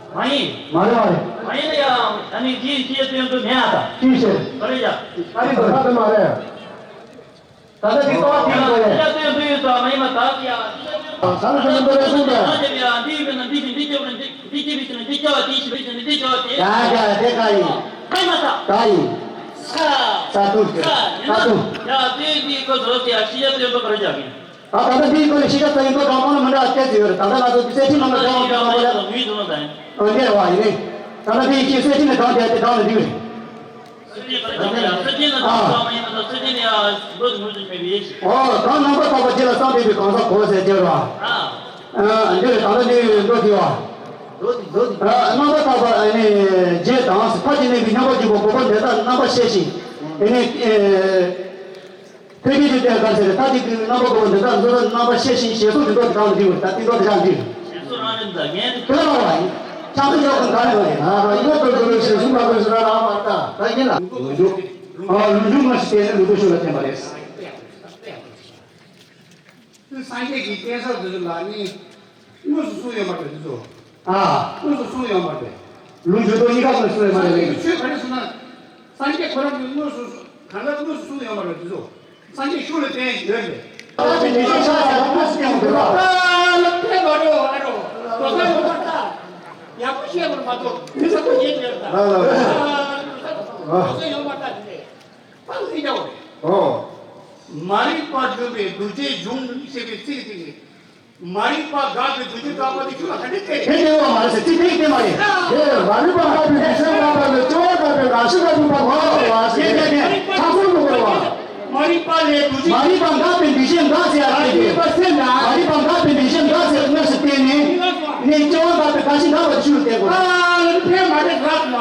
མ་ཡིན། མ་རེད་མ་རེད། མ་ཡིན་ན་ཡ། ཨ་ནི་དེ་ཡིན་ཤེས་བྱ་དེ་ཡང་དེ་མེད་ཨ་ད། ཅི་ཕྱིར། ག་རེ་ཡ། ག་རེ་ད་ད་དེ་མ་རེད། ད་ལྟ་འདི་ལྟ་བ་དེ་ཡིན་དགོས་རེད། ཡ། དེ་ཡང་དེ་ཡིན་ཙང་མ་ཡིན་པ་དག་ཡ། ད་ལྟ་དེ་ཡང་དེ་ཡིན་ཙང་མ་ཡིན་པ་དག་ཡ། འདི་ཡིན་པས་ན་འདི་བཞིན་འདི་སྐྱེ་བ་ནི་འདི་སྐྱེ་བའི་ཕྱིར་ན་འདི་སྐྱེ་བ། དེའི་ཕྱིར་བའི་ཕྱིར་ན་འདི་སྐྱེ་བ་དེ། ཡ་ཡ། དེ་ག་ཡིན། མ་ཡིན་པ་དག་ག་ཡིན། ས། ས་ཏུ། ས་ཡིན་ན། ས་ཏུ། ཡ། དེ་འདི་ཀོ་ཟོ་དེ་ཡ། ཤེས་བྱ་དེ་ཡང་དེ་ག་རེ་བྱ་གི། ད་ད་ལྟ་འདིའི་སྐོར་ལ་ཤེས་བྱ་ས་ཡིན་ཙང་གང་པོ་ན་མི་འདྲ་བ་སྐད་ཅིག་ཡོད་རེད། ད་ལྟ་ང་ཚོ་གསེར་ཁྲི་ནང་ལ་འདྲ་བ་འདྲ་བ་ལ། ངོས་བཟུང་བ་དང་། ཨ། ངེས་པ་ཡིན་ནི། ད་ལྟ་འདི་ཡི་ཤེས་གསེར་ཁྲི་ནས་གང་བསྡད་དེ་གང་ལ་འདུས་རེད། ཨོ། གང་རྣམ་པར་ཐར་པ་རྗེས་ལ་བསམ་གཏན་པའི་གང་ཟག་གོ་ཟེར་དེ་ར། ཨ། འདི་ལ་ད་ལྟ་འདི་མདོ་དེ་བ། ཨ། རྣམ་པར་ཐར་པ་ནི་རྗེས་དང་ཕར་གྱིས་གནས་པའི་མཉམ་པར་གྱུར་པ་གོ་འཕང་འདི་དག་རྣམ་པར་ཤེས་ཤིང་། དེ་ནས། ཨེ། ཐེག་པའི་ཆོས་ཅན་ག་ཟེར། ད་ཅིག་གི་རྣམ་པར་གོ་བ་འདི་དག་འཛིན་རྣམ་པར་ཤེས་ཤིང་ཞེས་སོགས་ཀྱི་མདོ་དེ་དག་ལ་འདུས་པ་རེད། ད་དེ་མདོ་དེ་དག་འདུས། ཞེས་སོགས་རང་རིག་འཛིན་གྱིས། དེ་ལ་བ་ཡིན། ཆགས་སྡང་རྒྱག་དགོས་ག་རེ་བ་ཡིན། ཨ། ཡོད་དོ་དོ་རེ་ཞེས་གསུངས་པ་དེ་ཞེ་དྲག་རང་མ་ལྟ། ད་ཡིན་ལ། ལུགས་འབྱུང་། ཨ། ལུགས་འབྱུང་ལྔ་ཞིག་བསྟན་ནས་ལུགས་ལྡོག་ཤུགས་ལ་བསྟན་པ་རེད། སངས་རྒྱས་ཀྱི་བསྟན་ས་དེ་ཚོ་ལ་ནི་དངོས་སུ་གསུངས་ཡོད་མ་རེད་དེ་ཚོ། ཨ། དངོས་སུ་གསུངས་ཡོད་མ་རེད། ལུགས་འབྱུང་ལྡོག་གཉིས་ཀ་དངོས་སུ་གསུངས་ཡོད་མ་རེད། སངས་རྒྱས་ཀྱི་ཆོས་ག་རེ་གསུངས་ན། སངས་རྒྱས་ཁོ་རང་གིས་དངོས་སུ་གང་ལྟར་དངོས་སུ་གསུངས་ཡོད་མ་རེད་དེ་ཚོ། སངས་རྒྱས་ཤུགས་ལ་བསྟན་ཡོད་རེད། ད་དེ་མི་ཤེས་ཤག་ཟེར་དངོས་སུ་བསྟན་དགོས་ར། ཨ་ལ་ཕེབས་མ་འགྲོ་ཨ་རོ། དོ་ས་ཡོད་མ་རེད་ད། ཡག་པོ་བཤད་པར་མ་གཏོགས་མི་ས་ཁོ་ཉན་ཡོད་རེད་ད། ལ་ལ་ལ། ཨ་དོ་ས་ཡོད་མ་རེད་ད་དེ་རེད། ད་ལ་ཡག་པོ་རེད། ཨོ། མ་རིག་པ་བསྒྲུབ་པའི་སྡུག་བསྔལ་འབྱུང་ཞེས་པའི་ཚིག་དེ་ནི། མ་རིག་པ་འགགས་པའི་སྡུག་བསྔལ་འགག་པ་དེ་ཆོས་ལ་ག་འདྲ་བལྟས་རེད། དེ་བལྟས་པ་མ་རེད་ཟེར། དེ་དེ་བལྟས་མ་རེད། དེ་མ་རིག་པ་འགགས་པའི་སྡུག་བསྔལ་འགག་པ་ལས་སྐྱེ་བ་འགགས་པའི་རང་བཞིན་ལ་འཇུག་པ་མ་རེད་པ་ཟེར། དེ་དེ་དེ་ཆགས་སོང་འགྲོ་དགོས་པ། མ་རིག་པ་ལས་སྡུག་བསྔལ། མ་རིག་པ་འགགས་པའི་སྡུག་བསྔལ་འགག་ཟེར་ཡ་དེ་རེད། མ་རིག་པ་ཟེར་ན། མ་རིག་པ་འགགས་པའི་སྡུག་བསྔལ་འགག་ཟེར་དངོས་སུ་བསྟན་ནས། ནས་སྐྱེ་བ་འགགས་པའི་རང་བཞིན་འགག་པ་དེ་ཆོས་ལ་བལྟས་དགོས། ཨ་ལ་ཕན་མ་རེད་རག་མ།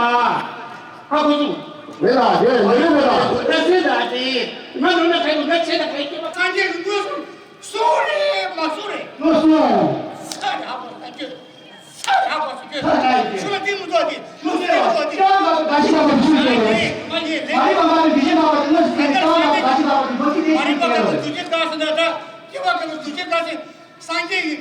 ཧ་གོ་སོང་། མེད་ལ་དེ་མི་རེད་མེད་ལ། ད་ཟེར་ད་དེ། ང་ནོར་ན་ག་ཡོད། ང་ཆེ་ན་ག་ཡོད། སྐྱེས་པ་སངས་རྒྱས་ཀྱི་དངོས་སུ་གསུངས་རེད་མ་གསུངས་རེད། གསུངས་སོང་། ས་རགས་པ་ས་སྐྱོད། ས་རགས་པ་ས་སྐྱོད། ས་རགས་ཡིན། ཆུ་ལ་གཏིང་མི་ཐོག་དེ་མི་གསུངས་རེད་མི་ཐོག་དེ། སྐྱེ་བ་འགག་པའི་རང་བཞིན་འགག་པ་དེ་ཆོས་ལ་བལྟས་དགོས། མ་རིག་པ་འགག་པའི་སྡུག་བསྔལ་འགག་པ་དེ་དངོས་སུ་བལྟས་ནས་སྐྱེ་བ་འགག་པའི་རང་བཞིན་འགག་པ་དེ་མདོ་ཚིག་དེ་ཆོས་ལ་བལྟས་དགོས། མ་རིག་པ་འགག་པའི་སྡུག་བསྔལ་འགག་ཟེར་ན་ད་སྐྱེ་བ་འགག་པའི་སྡུག་བསྔལ་འགག་ཟེར། སངས་རྒྱས་ཀྱི་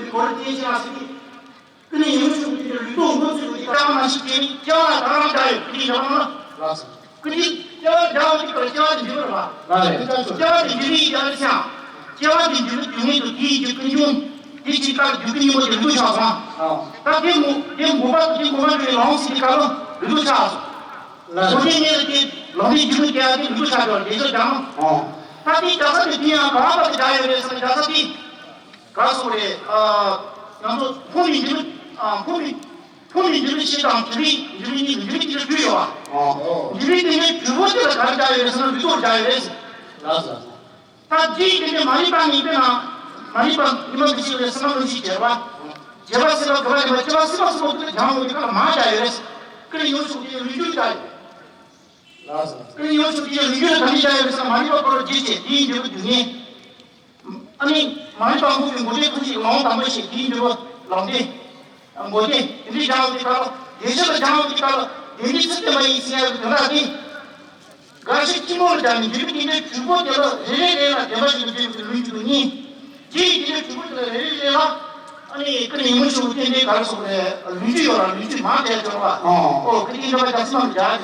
ཡོད་པའི་གོ་རིམ་བསྟན་ཤེས་མ་ཟེར་གི། ཀུན་ནས་ཉོན་མོངས་ཆོས་ཀྱི་ལུས་སྟོབས་མགོ་ཚོས་པའི་སྐྱེ་བ་མ་ཞིག་སྐྱེ་ནས་སྐྱེ་བ་ལ་གང་རང་འདྲ་ཡོད་ཀུན་ནས་འདྲ་བ་ན། ལགས་སོ། ཀུན་ནས་སྐྱེ་བ་འདྲ་བ་དེ་ལ་སྐྱེ་བ་དེ་འཇིག་པར་བ། ལགས་རེད། སྐྱེ་བ་དེ་འཇིག་པའི་རྒྱ་ལ་ཆགས། སྐྱེ་བ་དེ་འཇིག་པའི་རྒྱུ་མེད་དུ་དེའི་རྒྱུ་ཀུན་འབྱུང་། དེ་ཕྱིར་ཀ་ལ་རྒྱུ་ཀུན་སྙིང་པོ་དེ་ལུས་ཆགས་སོང་། ཨོ། ད་དེ་མུ་དེ་མུ་པ་དེ་མུ་པ་འདྲ་བའི་ལོངས་སུ་དེ་ཀ་ལོ་ལུས་ཆགས་སོང་། ལགས་རེད། མུ་དེ་ནས་དེ་ལོངས་སུ་རྒྱུ་མེད་དེ་དེ་ལུས་ཆགས་སོང་དེ་ཚོ་ཀྱང་། ཨོ། ད་དེ་རྒྱ་ས་དེ་དེ་ཡང་ག་བ་དེ་འདྲ་ཡོད་རེད་ཟེར་ན་རྒྱ་ས་དེ། ག་སོགས་རེད། ཨ། ང་ཚོ་ཕུང་པོའི་འཇིག་པ། ཨ། ཕུང་པོའི་ཕུང་པོའི་འཇིག་པ་ཕྱེད་དང་འཇིག་པའི་འཇིག་པའི་གཉིས་འཇིག་པའི་གཉིས་ལ་འཇུག་ཡོད་པ། ཨོ། འཇིག་པའི་གཉིས་ལ་འཇུག་པོ་དེ་ལ་ག་རེ་བྱ་ཡོད་རེད་ཟེར་ན་ལུས་སྟོབས་བྱ་ཡོད་རེད། ལགས་སོ། ད་འཇིག་པའི་གཉིས་མ་རིག་པ་ཉིད་པའི་ནང་མ་རིག་པ་ཉིད་མ་འདི་ཞིག་རེད་ཟེར་ན་ལུས་ཤིག་བྱེད་པ། བྱེད་པ་སྲིད་པ་དགུ་པ་ཉིད་པ་སྐྱེ་བ་སྲིད་པ་སོགས་ཀྱི་སྦྱང་བའི་ཁ་ལ་མ་བྱ་ཡོད་རེད། ཀུན་ནས་ཉོན་མོངས་ཆོས་ཀྱི་ལུས་རྒྱུ་བྱ་ཡོད། ལགས་སོ། ཀུན་ནས་ཉོན་མོངས་ཆོས་ཀྱི་ལུས་རྒྱུ་ལ་ག་འདྲ་བྱ་ཡོད་རེད་ཟེར་ན་མ་རིག་པ་ཁོ་རང་འཇིག་བྱེད་དེའི་འབྲས་བུ་སྡུག་བསྔལ། ཨ་ནི། མ་རིག་པ་འཁོར་བའི་མགོ་ཐོག་ཐུག་ཅིག་ལོང་དང་པོ་ཞིག་དེའི་འབྲས་བུ་ལོང་སྟེ། མགོ་སྟེ། དེ་འདྲའི་སྦྱང་བའི་སྐབས་ལ། བདེ་གཤེགས་ལ་སྦྱང་བའི་སྐབས་ལ། བདེན་བཞི་ཚུལ་བསྟན་པ་ཡིན་ཟེར་ཡག་གི་དོན་དག་དེ། འགའ་ཞིག་སྤྱི་མོ་ལ་སྦྱར་ནས་འཇིག་པའི་གཉིས་ལ་འཇུག་པོ་དེ་ལ་རེ་རེ་རེ་ལ་བདེན་པ་ཞིག་ཏུ་འཇུག་པའི་ལུས་འཇུག་གཉིས། འཇིག་པའི་གཉིས་ལ་འཇུག་པོ་དེ་ལ་རེ་རེ་རེ་ལ། ཨ་ནི་ཀུན་ནས་ཉོན་མོངས་ཆོས་ཀྱི་རྟེན་འབྲེལ་ག་རེ་སོགས་རེད་ལུས་འཇུག་ཡོད་ལ་ལུས་འཇུག་མང་དེ་སྦྱོར་བ། ཨོ། ཨོ་ཀུན་ནས་ཉོན་མོངས་ཆོས་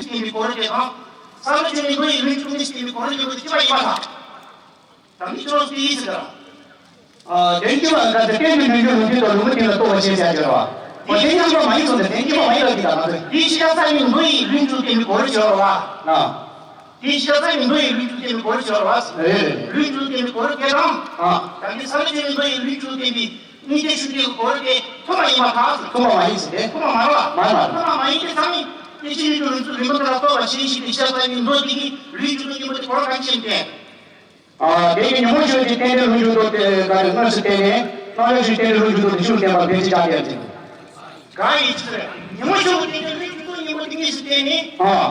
ཀྱི་རྟེན་འབྲེལ་གོ་རིམ་དེ་དང་། ས་ལ་ཆོས་ཉིད་མགོ་ཡི་ལུས་འཇུག་གཉིས་ཞེས་པའི་གོ་རིམ་ཆེན་པོ་དེ་གཅིག་པ་ཡིན་པ་དང་། ད་ནི་ཁྱོད་རང་ཚོ་ཡིན་ཟེར་ག་ཨ། དོན་གྱི་བ་ག་ཚོད་རྟེན་གྱི་ལུས་འཇུག་ལུས་འཇུག་དང་ལུས་མི་རྟེན་ལ་རྟོག་པ་ཞེས་བྱ་སྦྱར་བ། འོ་དེ་ཡང་པ་མ་ཡིན་གསུངས་ཏེ་དོན་གྱི་བ་མ་ཡིན་ལ་འདི་ལ་ང་ཚོས། དེའི་ཕྱིར་ས་ཉིད་མགོ་ཡི་ལུས་འཇུག་བསྟན་པའི་གོ་རིམ་སྦྱོར་བ། ཨ། དེའི་ཕྱིར་ས་ཉིད་མགོ་ཡི་ལུས་འཇུག་བསྟན་པའི་གོ་རིམ་སྦྱོར་བ། རེད་རེད། ལུས་འཇུག་བསྟན་པའི་གོ་རིམ་དེ་དང་། ཨ། ད་ནི་ས་ལ་ཆོས་ཉིད་མགོ་ཡི་ལུས་འཇུག་བསྟན་པའི་གཉིས་ཀའི་ཤུགས་ཀྱི་གོ་རིམ་དེ་མཐུན་པ་ཡིན་པ་དང་། མཐུན་པ་མ་ཡིན་ཟེར་ཏེ། མཐུན་པ་མ་རེད་བ། མ་རེད་མ་རེད། མཐུན་པ་མ་ཡིན་དེ་ས་ཉིད་དེ་ཕྱིར་ལུས་འཇུག་ལུས་འཇུག་ལུས་མི་རྟེན་ལ་རྟོག་པ་ཞེས་བྱ་བའི་ཕྱིར་ས་ཉིད་མགོ་འདི་གི་ལུས་འཇུག་གཉིས་པོ་དེ་གོ་རིམ་གང་ཅི་ཡིན་ཏེ། ཨ། དེ་ཡི་ཉོན་མོངས་ཆོས་ཀྱི་རྟེན་འབྲེལ་ལུས་འཇུག་ལྡོག་སྟེ་ག་རེ་མངོན་སུམ་བསྟན་ནས། རྣམ་གཞག་ཆོས་ཀྱི་རྟེན་འབྲེལ་ལུས་འཇུག་ལྡོག་སྟེ་ཕྱི་རུ་བསྟན་པ་ཕལ་ཆེར་ཆགས་པའི་ཕྱིར། གང་ཡིན་ཕྱིར། ཉོན་མོངས་ཆོས་ཀྱི་རྟེན་འབྲེལ་ལུས་འཇུག་ལྡོག་གཉིས་པོ་དེ་གཉིས་སུ་བསྟན་ནས། ཨ།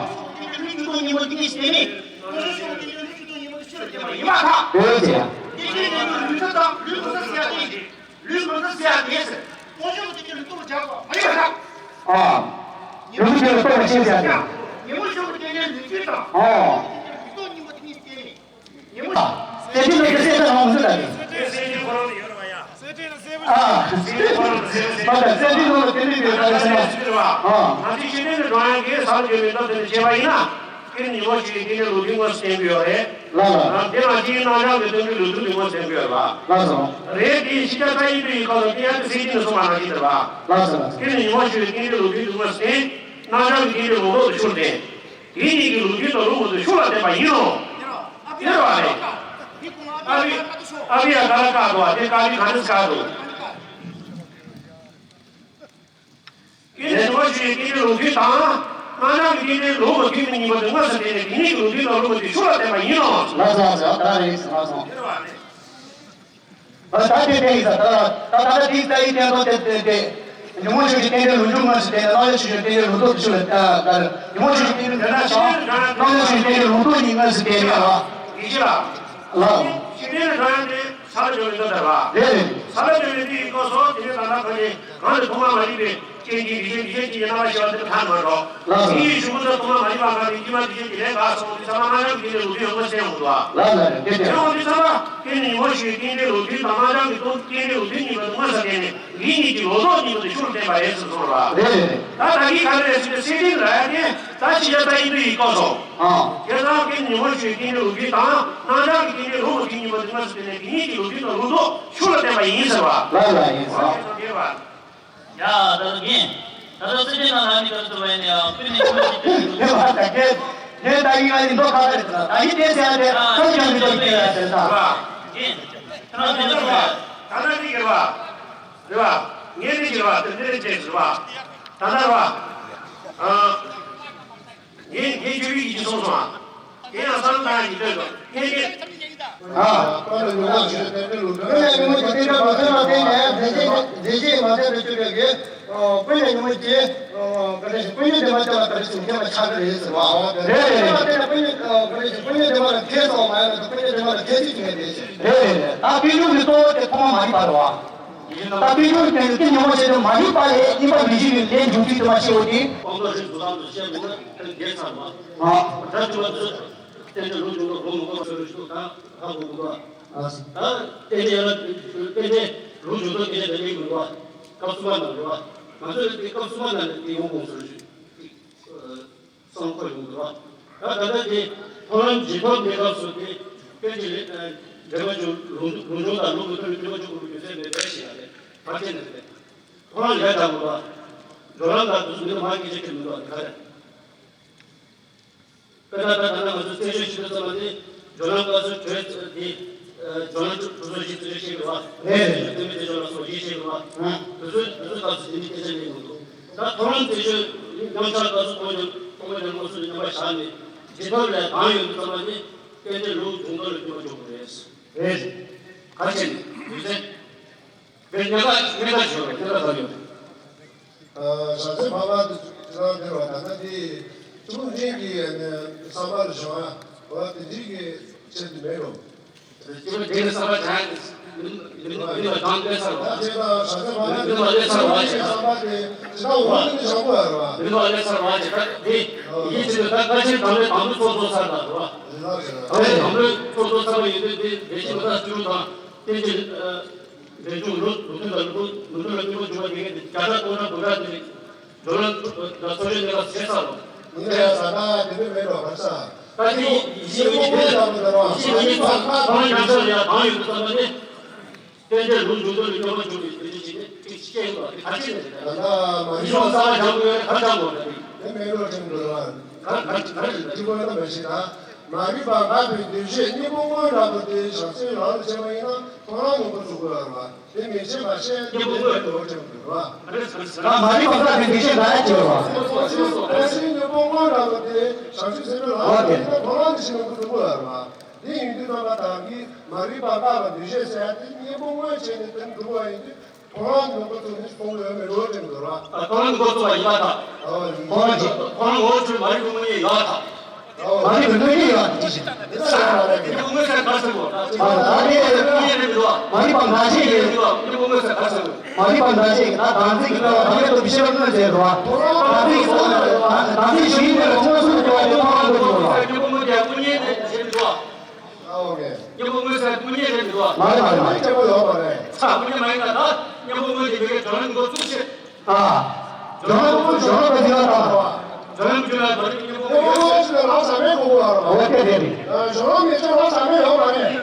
ལུས་འཇུག་གཉིས་པོ་དེ་གཉིས་སུ་བསྟན་ནས། རྣམ་གཞག་ཆོས་ཀྱི་རྟེན་འབྲེལ་ལུས་འཇུག་ལྡོག་གཉིས་པོ་དེ་ཕྱི་རུ་བསྟན་པ་ཡིན་པ་དང་། འོ་ཟེར་ཡ། དེ་ཕྱིར་ཉོན་མོངས་ལུས་འཇུག་དང་ལུས་མི་འཇུག་ཟེར་ཡ་དེ། ལུས་མི་འཇུག་ཟེར་ཡ་དེ་ཟེར། རྣམ་གཞག་ཆོས་ཀྱི་རྟེན་འབྲེལ་ལུས་འཇུག་ལྡོག་སྦྱར་བ་མ་ཡིན་པ་དང་། ཨ། ལུས་འཇུག་ལྡོག་པ་ཤེས་བྱ་དེ། ཉོན་མོངས་ཆོས་ཀྱི་རྟེན་འབྲེལ་ལུས་འཇུག་དང་། ཨ། ལུས་འཇུག་གཉིས་པོ་དེ་གཉིས་སུ་བསྟན་ནས། ཉོན་མོངས། སེམས་ཅན་ལ་ཡང་སེམས་ཅན་རང་མི་འདུག་ལ་ནི། སེམས་ཅན་ཁོ་རང་ལ་ཡོད་རེད་བ་ཡ། སེམས་ཅན་ལ་སེམས། ཨ། སེམས་ཅན་ཁོ་རང་ལ་སེམས་ཅན། མ་གཏོགས་སེམས་ཅན་ནང་ལ་སེམས་ཅན་ཡོད་པ་ལ་སེམས་པ། ཨ། ང་ཚོའི་ཤེས་ལྡན་གྱི་སྒྲོན་ཡང་གིས་ས་ལ་བརྗོད་པའི་མདོ་དེ་ནས་བཤད་པ་ཡིན་ན། ཀུན་ནས་ཉོན་མོངས་ཆོས་ཀྱི་རྟེན་འབྲེལ་ལུས་འཇུག་མངོན་སུམ་བསྟན་གྱི་ཡོད་རེད། ལགས་ལགས། དེ་ནང་བཞིན་རྣམ་གཞག་གི་རྟེན་འབྲེལ་ལུས་འཇུག་མངོན་སུམ་བསྟན་གྱི་ཡོད་རེད་བ། ལགས་སོ། རེད་དེ་ཕྱི་རྒྱལ་རྩ་བའི་བོད་ཡིག་ཁག་ལ་དེ་ཡང་དེ་སེམས་ཅན་ནས་གསུངས་པ་ནང་བཞིན་རེད་བ། ལགས་སོ་ལགས་སོ། ཀུན་ནས་ཉོན་མོངས་ཆོས་ཀྱི་རྟེན་འབྲེལ་ལུས་འཇུག་མངོན་སུམ་བསྟན། རྣམ་གཞག་གི་རྟེན་འབྲེལ་ལུས་ལྡོག་ཏུ་ཕྱི་རུ་བསྟན། དེ་གཉིས་ཀྱི་ལུས་འཇུག་དང་ལུས་མི་འཇུག་ཕྱི་ལ་བསྟན་པ་ཡིན་ནོ། ཡིན་རེད་བ་རེད། ཨ་བི། ཨ་བི་ཡ་ག་ར་བཀག་འདུག་བ་དེ་བཀག་བི་ག་ནས་བཀག་འདུག་ཀུན་ནས་ཉོན་མོངས་ཆོས་ཀྱི་རྟེན་འབྲེལ་ལུས་འཇུག་དང་། རྣམ་གཞག་གི་རྟེན་འབྲེལ་ལུས་མི་འཇུག་གཉིས་པོ་དེ་མངོན་སུམ་བསྟན་ནས་དེ་གཉིས་ཀྱི་ལུས་འཇུག་དང་ལུས་མི་འཇུག་ཕྱི་ལ་བསྟན་པ་ཡིན་ནོ། ལགས་སོ་ལགས་སོ་ག་རེ་ཡིན་ཟེར་ལགས་སོ། ཡིན་རེད་བ་རེད། ད་ལྟ་དེ་བསྟན་ཡིན་ས་ད་ད་ལྟ་དེའི་རྩ་བའི་སྟེང་དུ་དེ་དེ་དེ། ཉོན་མོངས་ཆོས་ཀྱི་རྟེན་འབྲེལ་ལུས་འཇུག་མངོན་སུམ་བསྟན་ནས་རྣམ་གཞག་ཆོས་ཀྱི་རྟེན་འབྲེལ་ལུས་ལྡོག་ཏུ་ཕྱི་ལ་ལྟ་ག་རེ། ཉོན་མོངས་ཆོས་ཀྱི་རྟེན་འབྲེལ་འབྲས་རྣམ་གཞག་དང་རྣམ་གཞག་ཆོས་ཀྱི་རྟེན་འབྲེལ་ལུས་ལྡོག་གཉིས་མངོན་སུམ་བསྟན་ནས་ལ། ཡིན་གྱི་ལ། ལགས། ཤེས་ལྡན་གྱི་སྒྲོན་ཡང་དེ་ས་ལ་བརྗོད་པའི་མདོ་དེ་རེད་བ། རེད་རེད། ས་ལ་བརྗོད་པའི་མདོའི་སྐབས་སུ་དེ་ནས་ད་ལྟ་གང་ནས་གང་དུ་མཐོང་བ་མ་རིག་པའི། སྐད་འདི་འདི་བཞིན་འདི་བཞིན་གྱི་རྣམ་པ་ཤེས་པ་དེ་ཐལ་མ་འགྲོ། ལགས་སོ། དེ་ཡི་གཞུག་གུ་ཚོ་ཐོག་མ་མ་ཡིན་པ་ང་རེ་དཀྱུས་མ་འདི་བཞིན་གྱི་ལས་འགག་སོང་དུས་ཚང་མ་རྣམ་གཞག་གི་རྟེན་འབྲེལ་ལུགས་མཐུན་ཡོང་གི་སེམས་ཡོང་འདུག་ཨ། ལགས་ལགས་རེད། སྐད་དེ་ཆ། ཡོང་དུས་ཚང་མ་སྐད་ནི་ཉོན་མོངས་ཤེས་རྟེན་འབྲེལ་ལུགས་མཐུན་དང་རྣམ་གཞག་གི་རྟེན་འབྲེལ་ལུགས་མཐུན་ཡིན་པ་དེ་མངོན་གསལ་རྟེན་ནས་འདི་གཉིས་ཀྱི་ལོག་རྟོག་གཉིས་པོ་དེ་ཤུགས་ལ་བསྟན་པ་རེད་ཟེར་སོང་ལ། རེད་རེད་རེད། ད་ད་གིན་ག་རེ་རེད་ཟེར་དུས་སེམས་ཅན་ལ་ཡ་དེ་ད་ཕྱི་རྒྱལ་ད་ཡིན་དུས་ཡིན་སྐོར་སོང་། ཨ། བྱས་ཙང་སྐད་ནི་ཉོན་མོངས་ཤེས་རྟེན་འབྲེལ་ལུགས་མཐུན་དང་རྣམ་གཞག་གི་རྟེན་འབྲེལ་ལུགས་མཐུན་ཡིན་པ་དེ་མངོན་གསལ་རྟེན་ནས་འདི་གཉིས་ཀྱི་ལུགས་མཐུན་དང་ལུགས་ལྡོག་ཤུགས་ལ་བསྟན་པ་ཡིན་ཟེར་བ། ལགས་ལགས་ཡིན་ཟེར། ཡ། ད་ལྟ་ངས། ད་ལྟ་སེམས་ཅན་རྣམས་ལ་ནི་བཀའ་སྩལ་པ་ཡིན་ཡང་ཀུན་ནས་ཉོན་མོངས་ཤེས་རྟེན་འབྲེལ་ལུགས། ངས་ད་གིན་ང་ཡིན་མདོ་ཁ་ཁ་རེད་ཟེར། ད་གིན་བསྟན་ཟེར་ཡ་དེ་ཁ་ཁ་ཡང་མི་འདོད་ཀྱི་ཡ་ཟེར་ད། རེད་བ། ཡིན། ཁྱེད་རང་དེ་འདྲ་རེད་བ། ད་ལྟ་ནི་རེད་བ། རེད་བ། ངས་ནི་རེད་བ། དེ་འདྲ་རེད་ཅེས་ཟེར་བ། ད་ལྟ་རེད་བ། ཨ། ངས་ངས་ཆོས་ཡིག་གཅིག་གསུངས་སོང་ཨ། དེ་ཡང་བསམ་བློ་བཏང་ཡ་གཅིག་ལྟོས་དང་། ཕན་ཆད། ཨ། ཀུན་ནས་ཉོན་མོངས་ཤེས་རྟེན་འབྲེལ་ལུགས་མཐུན། ཀུན་ནས་ཉོན་མོངས་ཤེས་རྟེན་འབྲེལ་ལུགས་མཐུན་ལ་བརྟེན་ནས་འཛད་བྱེད་འཛད་བྱེད་མ་ཟད་པའི་ཆོས་ཅན་གྱི། ཨ། ཀུན་ནས་ཉོན་མོངས་ཀྱི། ཨ། ག་རེ་ཞིག་ཀུན་ཉོན་བདེན་པ་དེ་ལ་ག་རེ་ཞིག་འཐད་པ་ཆགས་ཀྱི་རེད་ཟེར་བ། རེད་རེད་རེད། དེ་ལ་བརྟེན་ནས་ཀུན་ཉོན། ཨ། ག་རེ་ཞིག་ཀུན་ཉོན་བདེན་པ་ལ་འཐད་སོང་མ་ཡིན་ན་ཀུན་ཉོན་བདེན་པ་ལ་འཐད་ཚུལ་གྱི་ངེས་དེ་ཞིག་རེད་རེད་རེད། ད་དཔེ་སྦྱོར་གྱི་གཙོ་བོ་དེ་ཐོག་མ་མ་རིག་པ་རེད་བ། ད་དཔེ་སྦྱོར་དེ་ནི་དེ་ཉོན་མོངས་ཤེས་རྟེན་མ་རིག་པ་ལས་དབྱིན་པ་མི་ཤེས་པའི་ལས་འབྱུང་ཚུལ་དུ་མ་ཤེས་པ་དེ། སྤང་རྟོགས་རིགས་འདུག་སྟངས་སུ་བཤད་མི་ན་དེ་འགལ་ཚར་བ། ཨ། ད་དེ་བ་ཚོས་རྟེན་འབྲེལ་ལུགས་འབྱུང་ལྡོག་གོ་མི་གོ་ཚོས་རིགས་འདུག་ད་ཧ་གོ་དགོས་པ། ཨ། ད་རྟེན་འབྲེལ་ཡང་ན་རྟེན་འབྲེལ་ལུགས་འབྱུང་ལྡོག་སྐད་ཆ་དེ་ལས་མི་འདུག་བ། སྐབས་གསུམ་པ་ནང་རེད་བ། ང་ཚོས་དེ་སྐབས་གསུམ་པ་ནང་ནས་དེ་ཡོང་དགོངས་སུ་རེད། གསང་ཁོ་ཡོང་འདུག་བ། ད་ད་ལྟ་དེ་ཐོག་ལམ་རྗེས་ཐོབ་གནས་སྐབས་སུ་དེ་སྐད་ཅིག་ལས་འབྲེལ་བ་བྱུང་ལུང་ལུང་འབྱུང་དང་ལུགས་ཀྱི་མཐུན་ལ་མཐུན་པ་བྱུང་དགོས་པའི་རྒྱུ་མཚན་མེད་པའི་ཞིག་ཡ་རེད། ཕར་ཕྱིན་ནས་རེད། ཐོག་ལམ་ལས་དང་པོ་བ། སྦྱོར་ལམ་དང་དུས་སུ་མི་ལ་མ་སྐད་ཆ་ཁྱེར་མི་འདུག་བ་དེ་ག་རེད། དཔེར་ན་ད་ལྟ་ང་ཚོ་རྩད་གཅོད་བྱེད་དུས་ཙམ་པ་ནི་སྦྱོར་ལམ་སྐབས་སུ་གྲོས་དེ་སྦྱོར་ལམ་གྲོས་ཚོགས་ཀྱི་རྩད་གཅོད་བྱེད་དགོས་བ། རེད་རེད། རྩོད་མེད་རྩད་གཅོད་ལ་སོགས་ཀྱི་བྱེད་དགོས་བ། དུས་ཚོད་དུས་ཚོད་སྐབས་སུ་དེ་ནི་སྐད་ཆ་ལས་མི་འདུག་ད་ཐོག་ལམ་རྩད་གཅོད་མཉམ་བཞག་སྐབས་སུ་ཐོག་མར་ཐོག་མར་ལྡན་དངོས་སུ་མཉམ་པར་བཞག་ནས་རྗེས་ཐོབ་ལས་གང་ཡོད་དུས་ཙམ་པ་ནི་རྟེན་འབྲེལ་ལུགས་འབྱུང་ལྡོག་ལ་འགྱུར་བ་འཇོག་དགོས་རེད། རེད། ག་ཅི་ནས་ཡོད་ཚད། དེ་གཉིས་ཀ་གཉིས་ཀ་ཞོར་གཉིས་ཀ་ལ་ཡོད། བྱང་སེམས་འཕགས་པ་དེ་ཚོ་དེ་རང་དེ་རུ་ད་ལྟ་དེ་ཐུན་མོང་གི་བསམ་པ་ལ་བྱུང་བ་དེ་འདྲའི་གི་ཆེད་དུ་མེད་རུང་། དེ་ཚོ་དེ་ནི་བསམ་པ་བྱང་མིན་པ་ལས་ཚར་བ་ཞིག་ད་དེ་དང་བྱང་སེམས་འཕགས་པ་དེ་ཚོའི་བསམ་པ་དེ་ཇི་ལྟ་བ་ནི་བྱང་པོ་ཡ་རེད་བ། མིན་པ་ལས་ཚར་བ་ཞིག་ད་དེ་ཡིན་ཕྱིན་ད་བཀའ་ཆེན་དམ་པའི་དམ་ཚིག་ཚོགས་རྫོགས་ཚར་ད་རེད་བ། དམ་པའི་དམ་ཚིག་ཚོགས་རྫོགས་ཚར་བ་ཡིན་དུས་དེ་དེ་བཞིན་ད་སྤྲུལ་དང་། རྟེན་ཅིང་། འབྲེལ་འབྱུང་ལུགས་ལུགས་མཐུན་དང་ལུགས་མཐུན་ལ་མཐུན་པར་འཇུག་པ་དེ་གའི་བརྒྱ་ཕྲག་སྟོང་ཕྲག་འབུམ་ཕྲག་དེ་ནི་སྦྱོར་ལམ་དང་ཚོགས་ཆོས་གནས་སྐབས་བྱས་ཚར་རོ། ཡིན་ན་ཡང་ས་ད་དེ་འདྲ་མེད་འགྲོ་བར་ས། ད་དེ་ཡིད་བཞིན་ཡོད་ཀྱི་དེ་ཡིད་བཞིན་ཡོད་ཚོགས་གང་ཡང་ཆགས་ཡང་གང་ཡོད་དུ་བསམ་པ་ནི། རྟེན་འབྲེལ་ལུགས་འབྱུང་ལྡོག་ལ་སྙོམས་པར་འཇུག་པའི་རྒྱུ་ཅན་ཞིག་ནི་ཐིག་སྐྱེ་ཡོད་པ་དེ་ག་ཅི་ནས་རེད། ད་ལྟ་མ་ཡིད་བཞིན་གསང་བ་སྦྱང་དགོས་ཡོད་ན་ག་སྦྱང་དགོས་རེད། དེ་མེད་འགྲོ་དྲན་འགྲོ་བ། ག་ག་ག་རེད། དེ་དགོས་ན་མ་ཤེས་ད། མ་རིག་པ་འགགས་པའི་འདུ་ཤེས་གཉེན་པོ་དངོས་འདྲ་པོ་དེ་བྱང་སེམས་རང་ལ་བྱས་པ་ཡིན་ན་ཐོག་མར་ནོར་བུ་ཚུགས་དགོས་པ་རེད་བ། དེ་མི་བྱེད་པ་ཤེས་དེ་མི་དགོས་པའི་ནོར་བུ་དྲན་དགོས་རེད་བ། ད་མ་རིག་པ་འགགས་པའི་འདུ་ཤེས་འགག་ཡ་བྱེད་པ་རེད་བ། བྱང་སེམས་གཉེན་པོ་དངོས་འདྲ་པོ་དེ་བྱང་ཆུབ་སེམས་དཔའི་ལམ་དེ་ཡིན་ན་ཐོག་མར་འདུ་ཤེས་ནོར་བུ་ཚུགས་དགོས་པ་རེད་བ། དེ་ཡིན་དུས་ད་ལྟ་བདག་གིས་མ་རིག་པ་འགགས་པ་འདུ་ཤེས་ཟེར་ཡ་དེ་གཉེན་པོ་དངོས་བྱས་ནས་དེ་འགྲུབ་པ་ཡིན་དུས། ཐོག་མར་ནོར་བུ་ཚུགས་ནས་སྤོང་ལོས་མི་འགྲོ་དྲན་དགོས་ར། ཐོག་མར་ནོར་བུ་ཚུགས་པ་ཡིན་པ་དང་། ཨོ། ཐོག་མར་ཐོག་མར་ངོ་བོ་ཆོས་མ་རིག་པའི་དངོས་གཉེན་ཡོད་པ་དང་། ཨོ། མ་རིག་པའི་དངོས་གཉེན་ཡོད་པ་དེ་ཅི་ཞིག་དང་། དེ་ལ་ཡང་མ་རེད། དེ་དངོས་ཟེར་ག་ཟེར་གོ། ཨ། ད་དེ་དངོས་གཉེན་རེད་མི་འདུག་བ། མ་རིག་པ་འགག་བྱེད་ཀྱི། མི་འདུག་བ། དངོས་གཉེན་དངོས་ཟེར་ག་ཟེར་གོ། མ་རིག་པ་འགག་བྱེད་ཀྱི་ད་བདག་འཛིན་གྱི་སྤྲོས་པ་དང་ཡོད་དོ་མི་ཤེས་པར་མངོན་ཟེར་རོ། བདག་འཛིན་གྱི་སྤྲོས་པ་དང་བདག་འཛིན་ཞུ་ཡིན་པའི་མངོན་སུམ་དུ་གྱུར་པ་དེ་ཐོག་མར་ནོར་བུ་ཚུགས་པ། དངོས་གཉེན་དེ་དངོས་གཉེན་རེད་མི་འདུག་བ། ཨ། ཨོ་ཀེ། གཉེན་པོ་དངོས་ཟེར་དངོས་གཉེན་རེད་མི་འདུག་བ། མ་རེད་མ་རེད་མ་རེད། གཉེན་པོ་ཡོད་མ་རེད། ཨ། དངོས་གཉེན་མ་ཡིན་ན་ད་གཉེན་པོ་དངོས་དེ་མི་དགེ་སྦྱོར་ལམ་འགོ་བཙུགས་ཤིག་ཨ། སྦྱོར་ལམ་འགོ་བཙུགས། སྦྱོར་ལམ་འགོ་བཙུགས་ཡ་ད། སྦྱོར་ལམ་འགོ་བཙུགས་ཡ་ད་གཉེན་པོ་དངོས་ཡོད་ཟེར་ན་ལམ་ཟབ་མོའི་གོ་བ་རེད། ཨོ་ཀེ་རེད་རེད། སྦྱོར་ལམ་མེད་ན་ལམ་ཟབ་མོ་ཡོད་མ་རེད།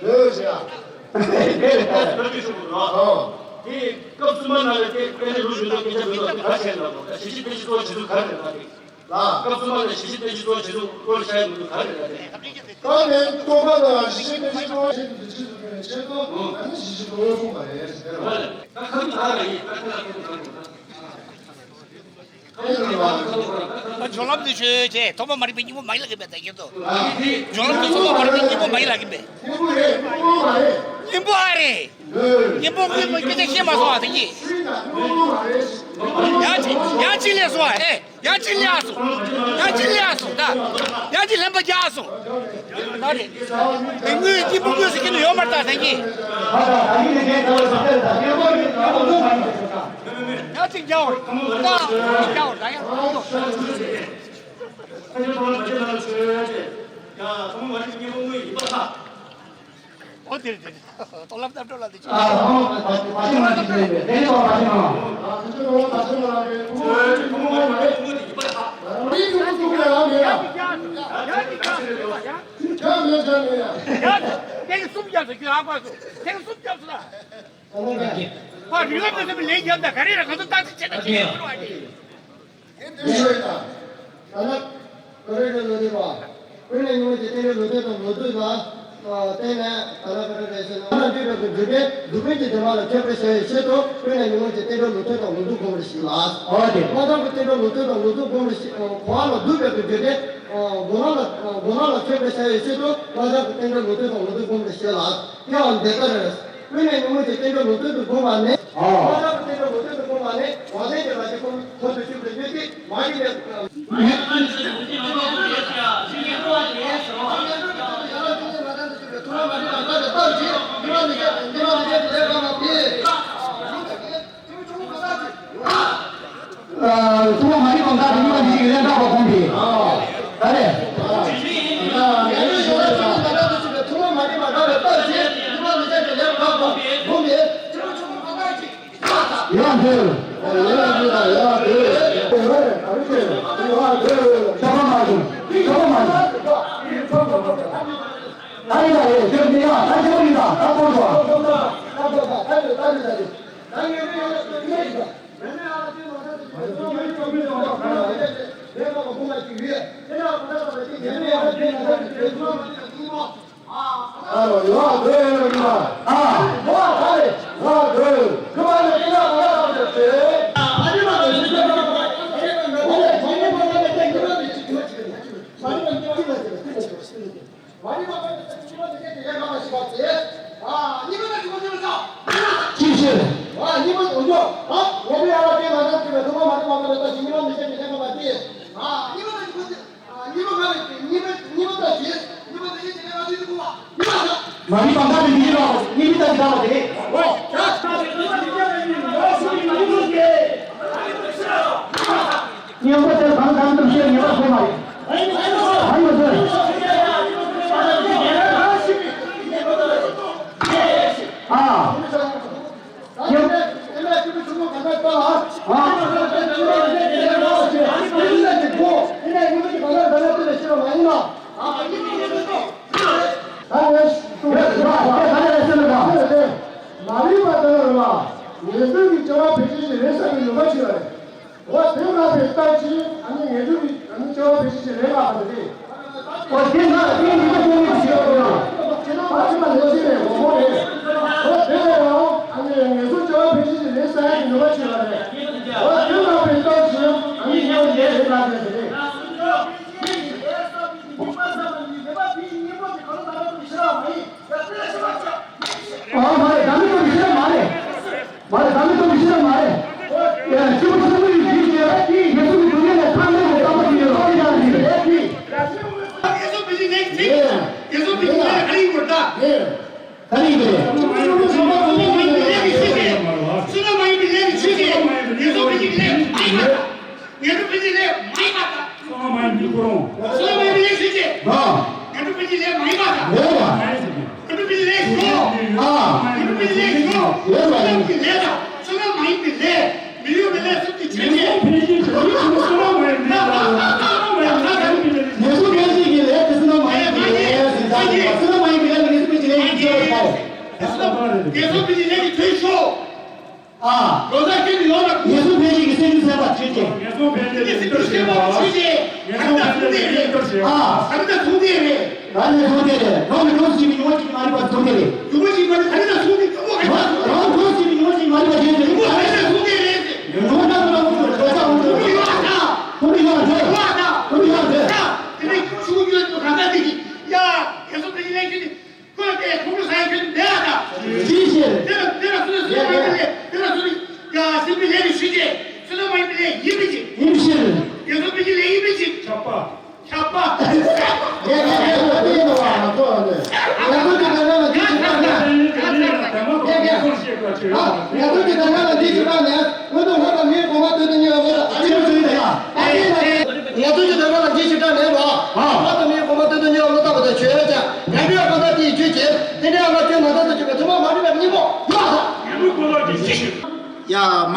ཡོད་ཟེར་ཡ། རེད་རེད། ཨོ། དེ་སྐབས་གསུམ་པ་ནང་ལ་དེ་དཔེ་ནི་ལུགས་ཡོད་ན་སྐད་ཆ་མི་འདུག་དེ་ག་བྱས་ན་ལོ། ད་ཞི་བྱེད་བསྟན་བྱེད་གཙོ་བོ་བྱེད་ཚུལ་ག་རེ་རེད་ད་དེ། ལ། སྐབས་གསུམ་པ་ལ་ཞི་བྱེད་བསྟན་བྱེད་གཙོ་བོ་བྱེད་ཚུལ་སྐོར་བཤད་ཡོང་དུས་ག་རེ་རེད་ད་དེ། སྐབས་དེ་སྟོང་པ་ལ་ཞི་བྱེད་བསྟན་བྱེད་གཙོ་བོ་བྱེད་ཚུལ་དེ་ཆེད་དུ་ཆེད་དུ་ཨང་། ཨ་ནི་ཞི་བྱེད་གཙོ་བོ་གསུངས་པ་རེད་ཟེར་བ། ད་ཁ་ཐུག་ད་ར་ཡིན། ད་ཁ་ལ་ཐུག་ད་ར། ད་སྦྱོར་ལམ་དེ་ཆོས་ཅན། ཐོག་མ་མ་རིག་པའི་གཉེན་པོ་མ་ཡིན་ལབ་ཀྱིན་པས་ད་ཁྱེད་ཚོ། སྦྱོར་ལམ་དེ་ཐོག་མ་མ་རིག་པའི་གཉེན་པོ་མ་ཡིན་ལབ་ཀྱིན་པས། གཉེན་པོ་ཨ་རེད། གཉེན་པོ་དངོས་པོ་སྐད་ཆ་བཤད་མ་སོང་བ་དེ་གཉིས། ཡང་ཅི་ཡང་ཅི་ལས་སོང་བ། ཨེ། ཡང་ཅི་ལས་སོང་། ཡང་ཅི་ལས་སོང་ད། ཡང་ཅི་ལྷན་པ་རྒྱག་སོང་། ད་རེད། དེ་དངོས་གཉེན་པོ་དངོས་སུ་སྐྱེ་ནི་ཡོད་མ་རེད་ད་དེ་གཉིས། གཅིག་རྒྱག་འོ། ད་གཅིག་རྒྱག་འོ། ད་ཡང་ཨ་ནི་ཐོག་ལ་བ་ཅན་ལ་ཆོས་ཅེས། ཡ་ཐོག་མ་བ་ཅན་གཉེན་པོ་དངོས་ཡིན་པར་ཐལ། ཨོ་དེ་རེད་དེ་རེད། ཏོག་ལབ་རྣམ་གྲོལ་ལ་དེ་ཅི། ཨ་ཧོ། བ་ཅན་བ་ཅན་མ་ཞིག་རེད་པས། དེ་ནི་བ་ཅན་མ། ཨ་ཁྱོད་ཚོ་བ་ཅན་མ་ལ་རེད། ཆོས་ཅེས་ཐོག་མ་བ་ཅན་དངོས་དེ་ཡིན་པར་ཐལ། མི་ཡིན་ཚུལ་ཚུལ་ལ་ལ་མེད་ཡ། ཡ་ཡ་ཡ་ཡ། ཡ་མེད་ཡ་མེད་ཡ། ཡ་ཐེངས་གསུམ་བརྒྱབ་སོང་། ཁྱོད་ཨ་ཁོ་སོང་། ཐེངས་གསུམ་བརྒྱབ་སོང་ད། ཁོ་རིག་ལམ་དེ་ཚོ་ལས་རྒྱབ་ད་ག་རེ་ར་ང་ཚོ་བརྟག་དཔྱད་བྱེད་ད་བྱེད་ད་ཁྱོད་ར་བ་ཅན། དེ་འདྲ་ཞིག་རེད་ད། ད་ལྟ་བཀའ་དྲིན་ལོ་དེ་བ། ཀུན་ནས་ཉོན་མོངས་ཀྱི་རྟེན་འབྲེལ་ལུགས་མཐུན་དང་ལུགས་མཐུན་ལ་བརྟེན་ནས། ད་ལྟ་བཀའ་དྲིན་རེ་ཞིག་ན་ལ་འདུས་པའི་རྒྱུ་དེ་སྡུག་བསྔལ་གྱི་བདེ་བ་ལ་ཁྱབ་པའི་བྱ་བའི་ཆེད་དུ། ཀུན་ནས་ཉོན་མོངས་ཀྱི་རྟེན་འབྲེལ་ལུགས་མཐུན་དང་ལུགས་མཐུན་སྒོམ་པར་བྱེད་ལ། ཨོ་དེ། ལྔ་ཚང་གི་རྟེན་འབྲེལ་ལུགས་མཐུན་དང་ལུགས་མཐུན་སྒོམ་པར་བྱེད། འཁོར་བ་ལ་འདུས་པའི་རྒྱུ་དེ་སྒོ་ལྔ་ལ་སྒོ་ལྔ་ལ་ཁྱབ་པའི་བྱ་བའི་ཆེད་དུ། ལྔ་ཚང་གི་རྟེན་འབྲེལ་ལུགས་མཐུན་དང་ལུགས་མཐུན་སྒོམ་པར་བྱེད་ལ། དེའང་འདི་ལྟར། ཀུན་ནས་ཉོན་མོངས་ཀྱི་རྟེན་འབྲེལ་ལུགས་མཐུན་དུ་བསྒོམས་པ་ནི། ཨ། ལྔ་ཚང་གི་རྟེན་འབྲེལ་ལུགས་མཐུན་དུ་བསྒོམས་པ་ནི། དབང་ལྡན་གྱི་ལག་རྗེས་ཁོ་ཁོ་ཚོས་ཤུགས་སུ་གཡོས་ཏེ་མ་གྱུར་པའི། ཨ། ཐུབ་པ་མ་རིག་པ་འགའ་དེ་གཉིས་པ་འདི་ཞིག་ལས་འདྲ་བ་སྒོམ་པས། ད་རེ། ཡང་འདིར། ཡང་འདིར། ཡང་འདིར། ཆོག་པ་མ་བྱུང་། ཆོག་པ་མ་བྱུང་། ད་རེ་ད་རེ་ཁྱོད་འདི་ཡང་ད་ཁྱོད་འདི་ད་ད་ཁོ་ཚོ། མ་རིག་པ་དང་ཉོན་མོངས་ཀྱི་རྟེན་འབྲེལ་ལུགས་མཐུན་དང་ལུགས་མཐུན་སྒོམ་པར་བྱེད་པ་སྟེ། ཅིའི་ཕྱིར། མ་རིག་པ་འགའ་དེ་གཉིས་པ་གཉིས་པ་ལྟ་ཞིག་རྟག་པ་དེ་རེད། གཉེན་པོ་དེར་གང་གང་དུ་བཤད་ངེས་པར་ཁོ་མ་རེད། ཨ་ཡོད་ཟེར། ཨ། མ་རིག་པ་དང་རེད་པ། ངེས་དོན་གྱི་སྐྱེ་བ་ཕལ་ཆེར་ཞིག་རེད་ཟེར་བའི་ཉོན་མོངས་ཆེ་བ་རེད། འོ་དེ་ལ་བའི་རྟགས་ཀྱིས་ཨ་ནི་ངེས་དོན་གྱི་ཨ་ནི་སྐྱེ་བ་ཕལ་ཆེར་ཞིག་རེད་ལབ་པ་རེད། འོ་དེ་ལ་དེའི་ཉིན་མོ་ཅན་ནི་ཞིག་ཡོད་དོ། ཁྱེད་རང་ཕལ་ཆེར་ལས་ཆེ་བའི་འོ་མོ་རེད། འོ་དེ་ལ་ཡང་ཨ་ནི་ངེས་སོང་སྐྱེ་བ་ཕལ་ཆེར་ཞིག་རེད་ཟེར་ཡག་གི་ཉོན་མོངས་ཆེ་བ་རེད། འོ་དེ་ལ་བའི་རྟགས་ཀྱིས་ཨ་ནི་ངེས་དོན་རེད་ལབ་པ་རེད། ཨོ་མ་རེད། ད་མི་ཐུབ་ཤེས་མ་རེད། མ་རེད། ད་མི་ཐུབ་ཤེས་མ་རེད། མ་རེད། ད་མི་ཐུབ་ཤེས་མ་རེད། ཡ་སྐྱེས་བུ་ཆུང་ངུ་ཡི་རྒྱུད་ཀྱི་ཡེ་ཤུ་གི་སྡུག་བསྔལ་ལས་ཐར་ནས་བསམ་པ་ཞིག་ཡོད་རོགས་ཡ་ཞིག་རེད། ཡེ་ཤུ་བོད་ཀྱི་ལས་ཀྱི་ཚིག་ཡེ་ཤུ་བོད་ཀྱི་ལས་ག་རེ་ཡིན་པར་ད། ག་རེ་ཡིན་གྱི་རེད། བསོད་ནམས་མ་ཡིན་པའི་ལས་ཀྱི་ཆོས་ཅན། བསོད་ནམས་མ་ཡིན་པའི་ལས་མ་ཡིན་པ་དང་། ངེས་དོན་ཕལ་ཆེར་ལས་མ་ཡིན་པ་དང་། བསོད་ནམས་མ་ཡིན་པའི་ལས་མ་ཡིན་པ་དང་། བསོད་ནམས་མ་ཡིན་པའི་ཁོ་རང་། བསོད་ནམས་མ་ཡིན་པའི་ལས་ཆོས་ཅན། ཨ། ངེས་དོན་ཕལ་ཆེར་ལས་མ་ཡིན་པ་དང་། ལས་མ་ཡིན། ངེས་དོན་ཕལ་ཆེར་ལས་ཞོག་ཨ། ངེས་དོན་ཕལ་ཆེར་ལས་ཞོག་ལས་མ་ཡིན། བསོད་ནམས་ཀྱི་ལས་དང་བསོད་ནམས་མ་ཡིན་པའི་ལས། མི་ཡོད་པའི་ལས་གསུམ་གྱི་ཆོས་ཅན། ངེས་དོན་ཕལ་ཆེར་གྱི་ལས་དེ་བསོད་ནམས་མ་ཡིན་པའི་ལས་དང་། ངེས་དོན་ཕལ་ཆེར་གྱི་ལས་དེ་བསོད་ནམས་མ་ཡིན་པའི་ལས་ཟེར་ད། བསོད་ནམས་མ་ཡིན་པའི་ལས་ལ་ངེས་དོན་ཕལ་ཆེར་ལས་ཡིན་ཟེར་བ་དང་། ངེས་དོན་ཕལ་ཆེར་ལས་ཀྱི་དོན་ཤོག་ཨ། ལོ་ཙཱ་སྐྱོན་ནི་ཡོང་ལ། ངེས་སོང་ཕལ་ཆེར་གྱི་སེམས་ཤུགས་ཟད་པ་ཆོས་ཅན། ངེས་སོང་ཕལ་ཆེར་གྱི་སེམས་ཤུགས་ཟད་པ་ཆོས་ཅན། ངེས་སོང་ཕལ་ཆེར་གྱི་སེམས་ཤུགས་ཟད་པ། ཨ། ད་ནི་ད་ཐུག་དེ་རེད། ད་ནི་ཐུག་དེ་རེད། རང་གི་གྲོགས་སུ་ཞིག་གི་ཉོན་མོངས་ཅིག་མ་རིག་པ་ཐུག་དེ་རེད། ཉོན་མོངས་ཅིག་མ་རིག་ད་ནི་ད་ཐུག་དེ་ཉོན་མོངས་ག་རེ་ད་ཐུག་རང་གྲོགས་སུ་ཞིག་གི་ཉོན་མོངས་ཅིག་མ་རིག་པ་ཆོས་ཅན། ཉོན་མོངས་ག་རེ་ད་ཐུག་དེ་རེད། ཉོན་མོངས་ད་ཐུག་རང་གྲོགས་སུ་གྲོགས་ས་འོང་ཆོས་ཐུག་ཡོད་ཨ་ད། ཐུག་ཡོད་ཨ་ད། ཐུག་ཡོད་ཨ་ད། ཐུག་ཡོད་ཨ་ད། དེ་ནས་ཁྱོད་ཆུང་ཡོད་དུ་ག་ས་དེ་གི་ཡ། ངེས་སོང་ཕལ་ཆེར་ལས་ཁྱོད་ནི། ཁོ་ལ་དེ་ཁོང་ཁྲོ་ཟ་ཡ་ཁྱོད་མེད་ཨ་ད། ཅིའི་ཕྱིར། དེ་ལ་དེ་ལ་སུ་ལ་སུ་ལ་མ་ཡིན་པའི་ལས་དེ་ལ་སུ་ལ་ཡ་སྲིད་པའི་ལས་ནི་ཞུ་རྗེས་སུ་ལ་མ་ཡིན་པའི་ལས་ཡིན་པའི་ཅིག་ཡིན་ཕྱིར། ངེས་སོང་ཕལ་ཆེར་ལས་ཡིན་པའི་ཅིག་ཁྱབ་པ། ཁྱབ་པ། ངེས་སོང་གི་ད་ལྟ་ལ་འདི་ཞིག་པ་ནས། ངེས་སོང་གི་ད་ལྟ་ལ་འདི་ཞིག་པ་ནས། སྔོན་དུ་འོག་ལ་མི་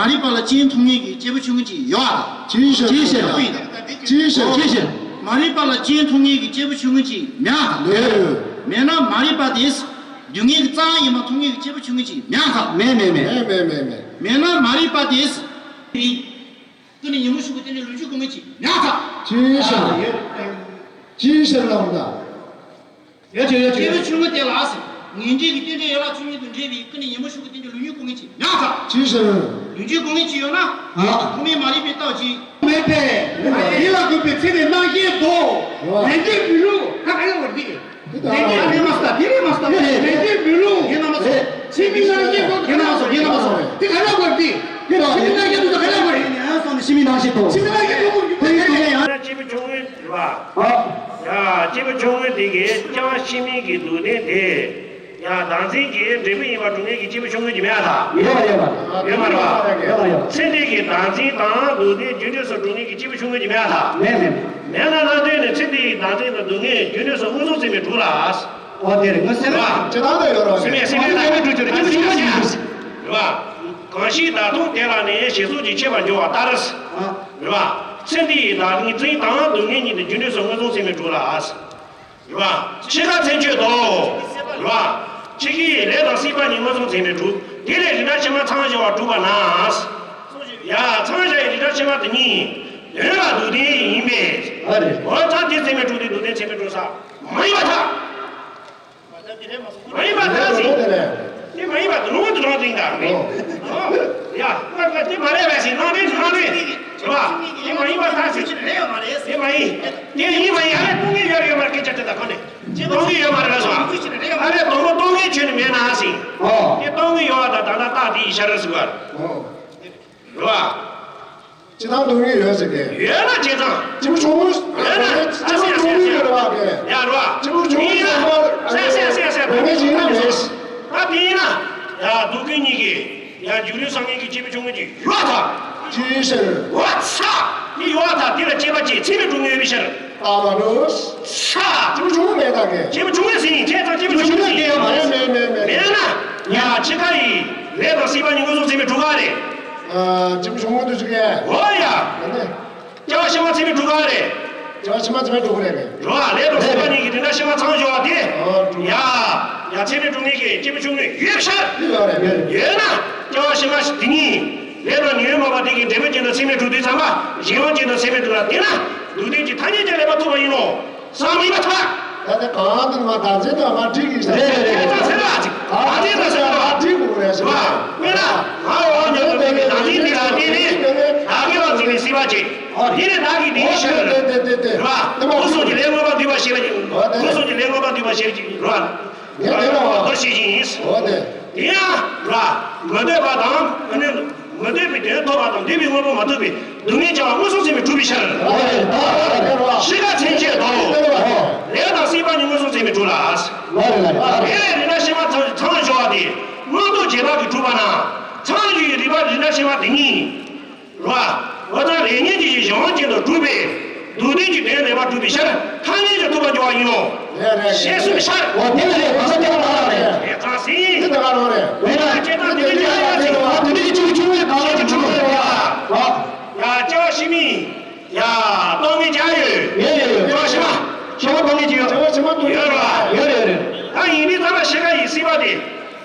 མ་རིག་པ་ལ་སྤྱན་མཐོང་མཁན་གྱི་སྐྱེས་བུ་ཆུང་ངུ་ཅིག་ཡོད་ཨ། ཅིའི་ཕྱིར། ཅིའི་ཕྱིར། ཅིའི་ཕྱིར། མ་རིག་པ་ལ་སྤྱན་མཐོང་མཁན་གྱི་སྐྱེས་བུ་ཆུང་ངུ་ཅིག་མེད་ཨ། མེད། མེད་ན་མ་རིག་པ་དེ་སྡུག་བསྔལ་གྱི་རྩ་བ་ཉིད་མ་མཐོང་མཁན་གྱི་སྐྱེས་བུ་ཆུང་ངུ་ཅིག་མེད་ཨ། མེད་མེད་མེད། མེད་མེད་མེད་མེད། མེད་ན་མ་རིག་པ་དེ། ཀུན་ནས་ཉོན་མོངས་ཕྱུག་པོ་དེ་ནི་ལོངས་སྤྱོད་གོང་མའི་ཆེད་མེད་ཨ། ཅིའི་ཕྱིར། ཅིའི་ཕྱིར་ལ་འོང་ད། ཡོད་ཆོག་ཡོད་ཆོག་སྐྱེས་བུ་ཆུང་ངུ་དེ་ལ་ཟེར། ངེས་འབྱུང་གི་རྟེན་འབྲེལ་ཡན་ལག་བཅུ་གཉིས་དང་འབྲེལ་བའི་ཀུན་ནས་ཉོན་མོངས་ཕྱུག་པོ་དེ་ནི་ལོངས་སྤྱོད་གོང་མའི་ཆེད་མེད་ཨ། ཅིའི་ཕྱིར། ལོངས་སྤྱོད་གོང་མའི་ཆེད་ཡོད་ན། ཨ། གོང་མའི་མ་རིག་པའི་རྟགས་ཀྱིས། མེད་པས། འདི་ལ་གུས་པས་ཚེ་འདིར་སྣང་ཞེན་དོ། ལན་འདེབས་མི་བསླུ། ད་ག་ལ་བར་འདི། འདི་ལྟ་བུ། དེ་མ་ཟད་དེ་རེད་མ་ཟད། དེ་དེ་མི་རུང་། དེ་རྣམ་པ་ཚོ། ཕྱི་མི་སྣང་ཞེན་དོ། དེ་རྣམ་པ་ཚོ། དེ་རྣམ་པ་ཚོ། དེ་ག་ལ་བར་དེ། དེ་ར། ཕྱི་མི་སྣང་ཞེན་དོ། དེ་ག་ལ་བར། ཡང་སོང་ནས་ཕྱི་མི་སྣང་ཞེན་དོ། ཕྱི་མི་སྣང་ཞེན་དོ། ཁོང་གི་དེ་ཡང་། སྐྱེས་བུ་ཆུང་ངུ་རེད་པ། ཨ། ཡ། སྐྱེས་བུ་ཆུང་ངུ་དེ་གའི་སྐྱེ་བ་ཕྱི་མའི་གི་སྡུག་བསྔལ་དེ། ཡ། བདག་འཛིན་གྱི་འབྲས་བུ་ཡིན་པར་གྲུབ་མཁན་གྱི་སྐྱེས་བུ་ཆུང་ངུ་ཅིག་མེད་ཨ་ད། ཡོད་པ་ཡོད་པ། ཡོད་མ་རེད་པ། ཡོད་པ་ཡོད་པ། ཚེ་འདི་གི་བདག་འཛིན་དང་སྡུག་བསྔལ་རྒྱུ་འབྲས་སུ་གྲུབ་མཁན་གྱི་སྐྱེས་བུ་ཆུང་ངུ་ཅིག་མེད་ཨ་ད། མེད་མེད་མེད། མེད་ན་ལ་དོན་ནི་ཚེ་འདིའི་བདག་འཛིན་དང་སྡུག་བསྔལ་རྒྱུ་འབྲས་སོགས་མངོན་སུམ་ཚད་མས་གྲུབ་ལ། ཨོ་དེ་རེད། ངོ་ཚ་བ། ཇི་ལྟར་ན་ཡོད་རང་ཚད་མས་ཚད་མས་ལ་མེད་གྲུབ་ཀྱི་རེད། ཅི་མ་ཅི་མ་ཅི་མ་ཅི། རེད་བ། གང་ཞིག་བདག་མཐོང་དེ་ལ་ནི་ཞེས་སོགས་ཀྱིས་འཆད་པར་འགྱུར་བ་ལྟར། རེད་བ། ཚེ་འདིའི་བདག་འཛིན་དང་སྡུག་བསྔལ་གཉིས་ནི་རྒྱུ་འབྲས་སོགས་མངོན་སུམ་ཚད་མས་གྲུབ་ལ། རེད་བ། འཆི་ཁ་མཚོན་བྱེད་དོ། རེད་བ། འཆི་ཁའི་ལས་དང་སྲིད་པ་གཉིས་མངོན་སུམ་ཚད་མས་གྲུབ། དེ་ལས་རིགས་འདྲ་ཕྱི་མ་ཚངས་བྱེད་པར་གྲུབ་པ་ན། ཡ། ཚངས་བྱ་བའི་རིགས་འདྲ་ཕྱི་མ་དེ་གཉིས་དོན་ལ་སྡུག་བདེན་ཡིན་པས། ཨ་རེ། འོ་ད་དེ་ཚད་མས་གྲུབ་སྟེ་སྡུག་བདེན་ཚད་མས་གྲུབ་ས་མ་ཡིན་པར་ཐལ། མ་ཡིན་པར་ཐལ་ཟེར། དེ་མ་ཡིན་པར་ཐལ་ཟེར། དེ་མ་ཡིན་པར་ཐལ། ལུང་དུ་དྲངས་ཟིན་ད། ཨོ། ཡ། ང་ང་དེ་མ་རེད་པས་ཟེར། སྣང་དོན་སྣང་དོན། རེད་བ། དེ་མ་ཡིན་པར་ཐལ་ཟེར། དེ་མ་ཡིན། དེ་ཡིན་མ་ཡིན། ཨ་རེ་སྟོང་ཉིད་ཡོད་ཡོད་མ་རེད། སྐད་ཆ་དེ་ད་གོ་ནས། སྟོང་ཉིད་ཡོད་མ་རེད་ལ་སོང་། ཨ་རེ་དང་པོ་སྟོང་ཉིད་ཁྱོན་ནས་མེད་ན་ཟེར། ཨོ། དེ་སྟོང་ཉིད་ཡོད་པ་དང་ད་ལྟ་རྟགས་དེ་ཡི་ཤ་རེད་ཟེར་བ། ཨོ། རེད་བ། ཅི་ལྟར་སྟོང་ཉིད་ཡོད་ཟེར་ཏེ། ཡོད་ན་ཇི་ཙམ། སྐྱེས་བུ་ཆུང་ངུ། ཡོད་ན་ཅི་ཙམ་ཟེར་ཟེར་ཟེར། ཡ་རོ། སྐྱེས་བུ་ཆུང་ངུ་ཟེར་བ། ཟེར་ཟེར་ཟེར་ཟེར། བུད་མེད་ཅིག་ཡིན་ན་མེད། ད་དེ་ཡིན་ན། ཡ་སྡུག་ཀུན་གཉིས་ཀྱི། ཡ་རྒྱུ་ལུས་བསམ་ངན་གྱི་སྐྱེས་བུ་ཆུང་ངུ་ཅིག་ཡོད་ད། ཅིའི་ཕྱིར། འོ་ཚ། དེ་ཡོད་ད། དེ་ལ་སྐྱེས་པ་ཅིག་ཚད་མས་གྲུབ་ངེས་ཡོད་པའི་ཕྱིར། ད་མ་འགྲོ། ཚ། སྐྱེས་བུ་ཆུང་ངུ་མེད་ད་གས། སྐྱེས་བུ་ཆུང་ངུ་ཟེར་ཡིན་ཁྱེད་ཚང་སྐྱེས་བུ་ཆུང་ངུ་ཟེར། མེད་མེད་མེད་མེད། མེད་ན། ཡ་འཆི་ཁ་ཡི་ལས་དང་སྲིད་པ་གཉིས་མངོན་སུམ་ཚད་མས་གྲུབ་ག་རེད། ཨ། སྐྱེས་བུ་ཆུང་ངུ་དུ་ཆུག་གས། འོ་ཡ། ཨ་ནི། སྐྱེ་བ་ཕྱི་མ་ཚད་མས་གྲུབ་ག་རེད། སྐྱེ་བ་ཕྱི་མ་ཚད་མས་གྲུབ་ག་རེད་རེད། རོ། ལས་དང་སྲིད་པ་གཉིས་ཀྱི་དེ་འདྲ་ཕྱི་མ་ཚང་བཞག་པ་དེ། ཨོ་གྲུབ། ཡ། ཡ་ཚད་མས་གྲུབ་ངེས་ཀྱི་སྐྱེས་བུ་ཆུང་ངུ་ཡོད་ཤར། ཡོད་རེད་ཡོད་རེད། ཡོད་ན། སྐྱེ་བ་ཕྱི་མ་དེ་གཉིས། ལས་དང་ཉོན་མོངས་པ་དེ་གི་འབྲས་བུ་ཅན་དུ་ཚད་མས་གྲུབ་དུས་ཙམ་པ། གཞན་དབང་ཅན་དུ་ཚད་མས་གྲུབ་ལ་དེ་ན། སྡུག་བདེན་གྱི་ཐ་སྙད་ཀྱང་ལེགས་པར་ཐོབ་པ་ཡིན་ནོ། བསམ་མི་མ་ཐག་ད་ལྟ་གང་དུ་མ་བདག་འཛིན་དང་མ་བསྒྲིགས་ཀྱི་ས། རེད་རེད་རེད། བདག་འཛིན་དང་བསྒྲིགས་དགོས་རེད་ཟེར་བ། དཔེར་ན། ང་འོ་ཉོན་མོངས་པའི་བདག་འཛིན་འདི་ལ་བརྟེན་ནས་བདག་གི་བ་འཛིན་ནས་སྲིད་པ་ཅིག་དེ་ནས་བདག་གིས་དེའི་ཕྱིར། རེད་བ། སྐུ་གསུམ་གྱི་ལས་མངོན་པར་འདུས་པ་ཞེས་པ་ཅིག་སྐུ་གསུམ་གྱི་ལས་མངོན་པར་འདུས་པ་ཞེས་པ་ཅིག་རེད་བ། ངས་དེ་ལ་བ། དོ་ཞེས་བཞིན། འོ་དེ། དེ་ཡང་ར། མི་འདོད་པ་དང་། ཨ་ནི། མི་འདོད་པའི་དོན་ཐོབ་པ་དང་འདོད་པའི་དངོས་པོ་མ་ཐོབ་པའི་སྡུག་བསྔལ་བྱ་བ་མངོན་སུམ་ཚད་མས་གྲུབ་པའི་ཕྱིར། འོ་རེད་ད། འོ་རེད་རོ། འཆི་ཁ་མཚོན་བྱེད་དོ། འོ་རེད་རོ། ལས་དང་སྲིད་པ་གཉིས་མངོན་སུམ་ཚད་མས་གྲུབ་ལ། འོ་རེད་ལ་རེད། དེ་ལས་རིགས་འདྲ་ཕྱི་མ་ཚང་ཚང་བ་ཞོག་པ་དེ་མངོན་རྟོགས་རྗེས་དཔག་གིས་གྲུབ་པ་ན། ཚངས་རྒྱས་པའི་རིགས་པ་རིགས་འདྲ་ཕྱི་མ་དེ་གཉིས། རོ། འོ་ད་ལས་ཉོན་གྱི་གཞན་དབང་ཅན་དུ་གྲུབ་པས། སྡུག་བདེན་གྱི་དོན་ལེགས་པར་གྲུབ་པའི་ཕྱིར་ཐ་སྙད་ཀྱང་ཐོབ་པར་འགྱུར་བ་ཡིན་ནོ། རེད་རེད། ཞེས་གསུངས་ཤར། འོ་དེ་ལ་རེད། གང་ཟག་དེ་ལ་རེད། རེད་གང་ཟིན། དེ་ད་ག་རང་རེད། འོ་ན་སྐྱེ་སྟངས་དེ་འདྲ་ཅིག་ཡོད་ཅིག་ཨ་དེ་འདྲ་ཅིག་ཆུང་ཆུང་རེད། གང་ཟག་དེ་ཆུང་ཆུང་རེད་ཡ། ཡ་སྐྱེ་བ་ཕྱི་མའི་ཡ་སྟོང་ཉིད་ཅང་ཡོད། ཡོད་ཡོད་ཡོད། སྐྱེ་བ་ཕྱི་མ། སྐྱེ་བ་སྟོང་ཉིད་ཅིག་ཡོད། སྐྱེ་བ་ཕྱི་མ་སྟོང་ཉིད་ཡོད་རེད། ཡོད་རེད་ཡོད་རེད། ད་ཡིན་དུས་ད་ལ་ཤི་ཁ་ཡི་སྲིད་པ་དེ།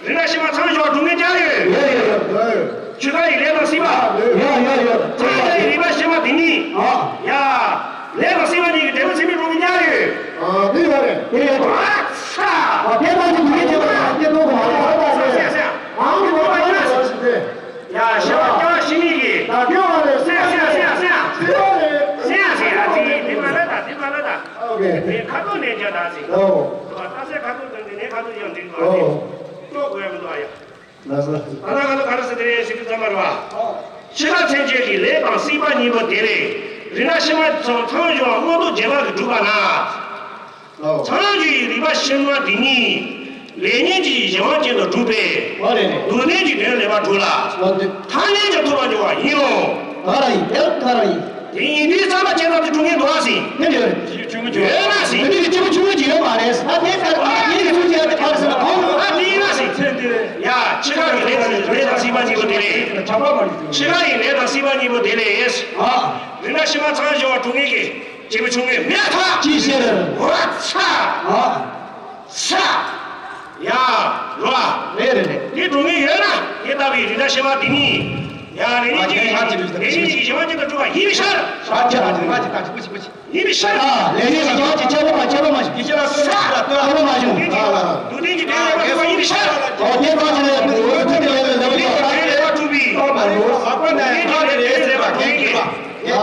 རིགས་འདྲ་ཕྱི་མ་ཚང་བ་ཞོག་སྡུག་བསྔལ་ཅང་ཡོད། ཡོད་ཡོད་ཡོད། ཆོས་ཁ་ཡི་ལས་དང་སྲིད་པ། ཡོད་ཡོད་ཡོད། ཚང་བ་ཡི་རིགས་པ་ཕྱི་མ་དེ་ཉིད། ཨ། ཡ། ལས་དང་སྲིད་པ་གཉིས་ཀྱི་འབྲས་བུ་ཚད་མས་གྲུབ་པའི་ཉག་ཡོད། ཨ་དེ་ཡོད་རེད། དེ་ཡོད་རེད། ཨ་ཚ། ཨ་དེ་ལྟ་ཅི་དུས་ཀྱི་ཚེ་བ་ཡང་སྐྱེ་ཐོག་གོ་ཨ་ཚ་ཚ་ཚ་ཚ། ཨ་ཁོ་བ་ཡོད་ཟེར་ཏེ། ཡ་ཤ་བ་སྐྱ་བ་ཤི་ནི་གི། ད་སྐྱེ་བ་རེད། སེ་སེ་སེ་སེ། སེ་བ་རེད། སེ་སེ་ཨ་ཙི་དེ་མ་ལ་ད་དེ་མ་ལ་ད། ཨོ་ཁེ། དེ་ཁ་ཐུག་ནས་བྱ་ད་ཟིན། ཨོ། ད་སེ་ཁ་ཐུག་དང་དེ་ནས་ཁ་ཐུག་ཡང་འགྲིག་གོ་ཨོ། ཨ་ཙི། ལོག་དགོས་ཡ་མི་འདུག་ཨ་ཡ། ལགས་སོ། ད་ལྟ་ང་ཚོ་ག་རེ་ཟེར་དེ་རེད་ཟེར་དུས་ཙམ་པ་རེད་བ། འཆི་ཁ་མཚོན་བྱེད་ཀྱི་ལས་དང་སྲིད་པ་གཉིས་པོ་དེ་ལས་རིགས་འདྲ་ཕྱི་མ་ཚང་ཚང་བྱུང་བ་མངོན་རྟོགས་རྗེས་དཔག་གིས་གྲུབ་པ་ན། ལོ། ཚང་བྱུང་བའི་རིགས་པ་ཕྱི་མ་དེ་གཉིས་ལས་ཉོན་གྱི་གཞན་དབང་ཅན་དུ་གྲུབ་པས། འོ་རེད་རེད། སྡུག་བདེན་གྱི་དོན་ལེགས་པར་གྲུབ་ལ། འོ་དེ། ཐ་སྙད་ཀྱང་ཐོབ་པར་འགྱུར་བ་ཡིན་ནོ། ག་ར་ཡིན་དེ་ག་ར་ཡིན། དེ་ཡིན་དུས་ཙམ་པ་ཁྱེད་རང་དེ་གྲུབ་ངེས་འདུག་ཨ་ཟིན། དེ་འདྲ་རེད། ཡོད་ན་ཟིན། དེ་འདྲའི་སྐྱེས་བུ་ཆུང་ངུ་ཅིག་ཡོད་མ་རེད། ད་དེ་ལྟར་དེའི་ཚུལ་བྱས་ཏེ་ག་རེ་ཟེར་ན་གང་རུང་ཨ་དེ་ཡིན་ན་ཟིན། ཡ། འཆི་ཁ་ཡི་ལས་དང་ལས་དང་སྲིད་པ་གཉིས་པོ་དེ་ལས། འཆི་ཁ་ཡི་ལས་དང་སྲིད་པ་གཉིས་པོ་དེ་ལས། ཨ། རིགས་ལྔ་ཕྱི་མ་ཚང་བཞི་བ་དྲུག་ངེས་ཀྱི་སྐྱེས་བུ་ཆུང་ངུའི་མེ་ཐག་ཅི་ཕྱིར། འོ་ཚ། ཨ། ས། ཡ། རོ། རེད་རེད་རེད། དེ་དྲུག་ངེས་ཡོད་ན་དེ་ལྟ་བུའི་རིགས་ལྔ་ཕྱི་མ་དེ་གཉིས། ཡ། ལས་ཉོན་གཅིག་ལས་ཉོན་གཅིག་གཞན་མ་གཅིག་ཏུ་གྲུབ་པ་ཡིན་ཕྱིར། ཨ་ཅི་ཨ་ཅི་ཨ་ཅི་ཨ་ཅི་ཨ་ཅི། ཨ། ལས་ཉོན་གྱི་རྒྱལ་བ་གཅིག་ཁྱད་པར་མ་ཁྱད་པར་མ་ཞིག་ཁྱད་པར་མ་བྱུང་། སྡུག་བདེན་གྱི་དོན་ལས་མ་གྲུབ་པ་ཡིན་ཕྱིར། འོ་དེ་གང་ཞིག་ལས་མི་འོས་མཐུན་གྱི་ལས་ལས་ལས་པ་ཡོད། དོན་ལས་མ་གྲུབ་པའི། སྡུག་བདེན་གྱི་དོན་ལས་ལས་པ་གྲུབ་པའི། ཡ།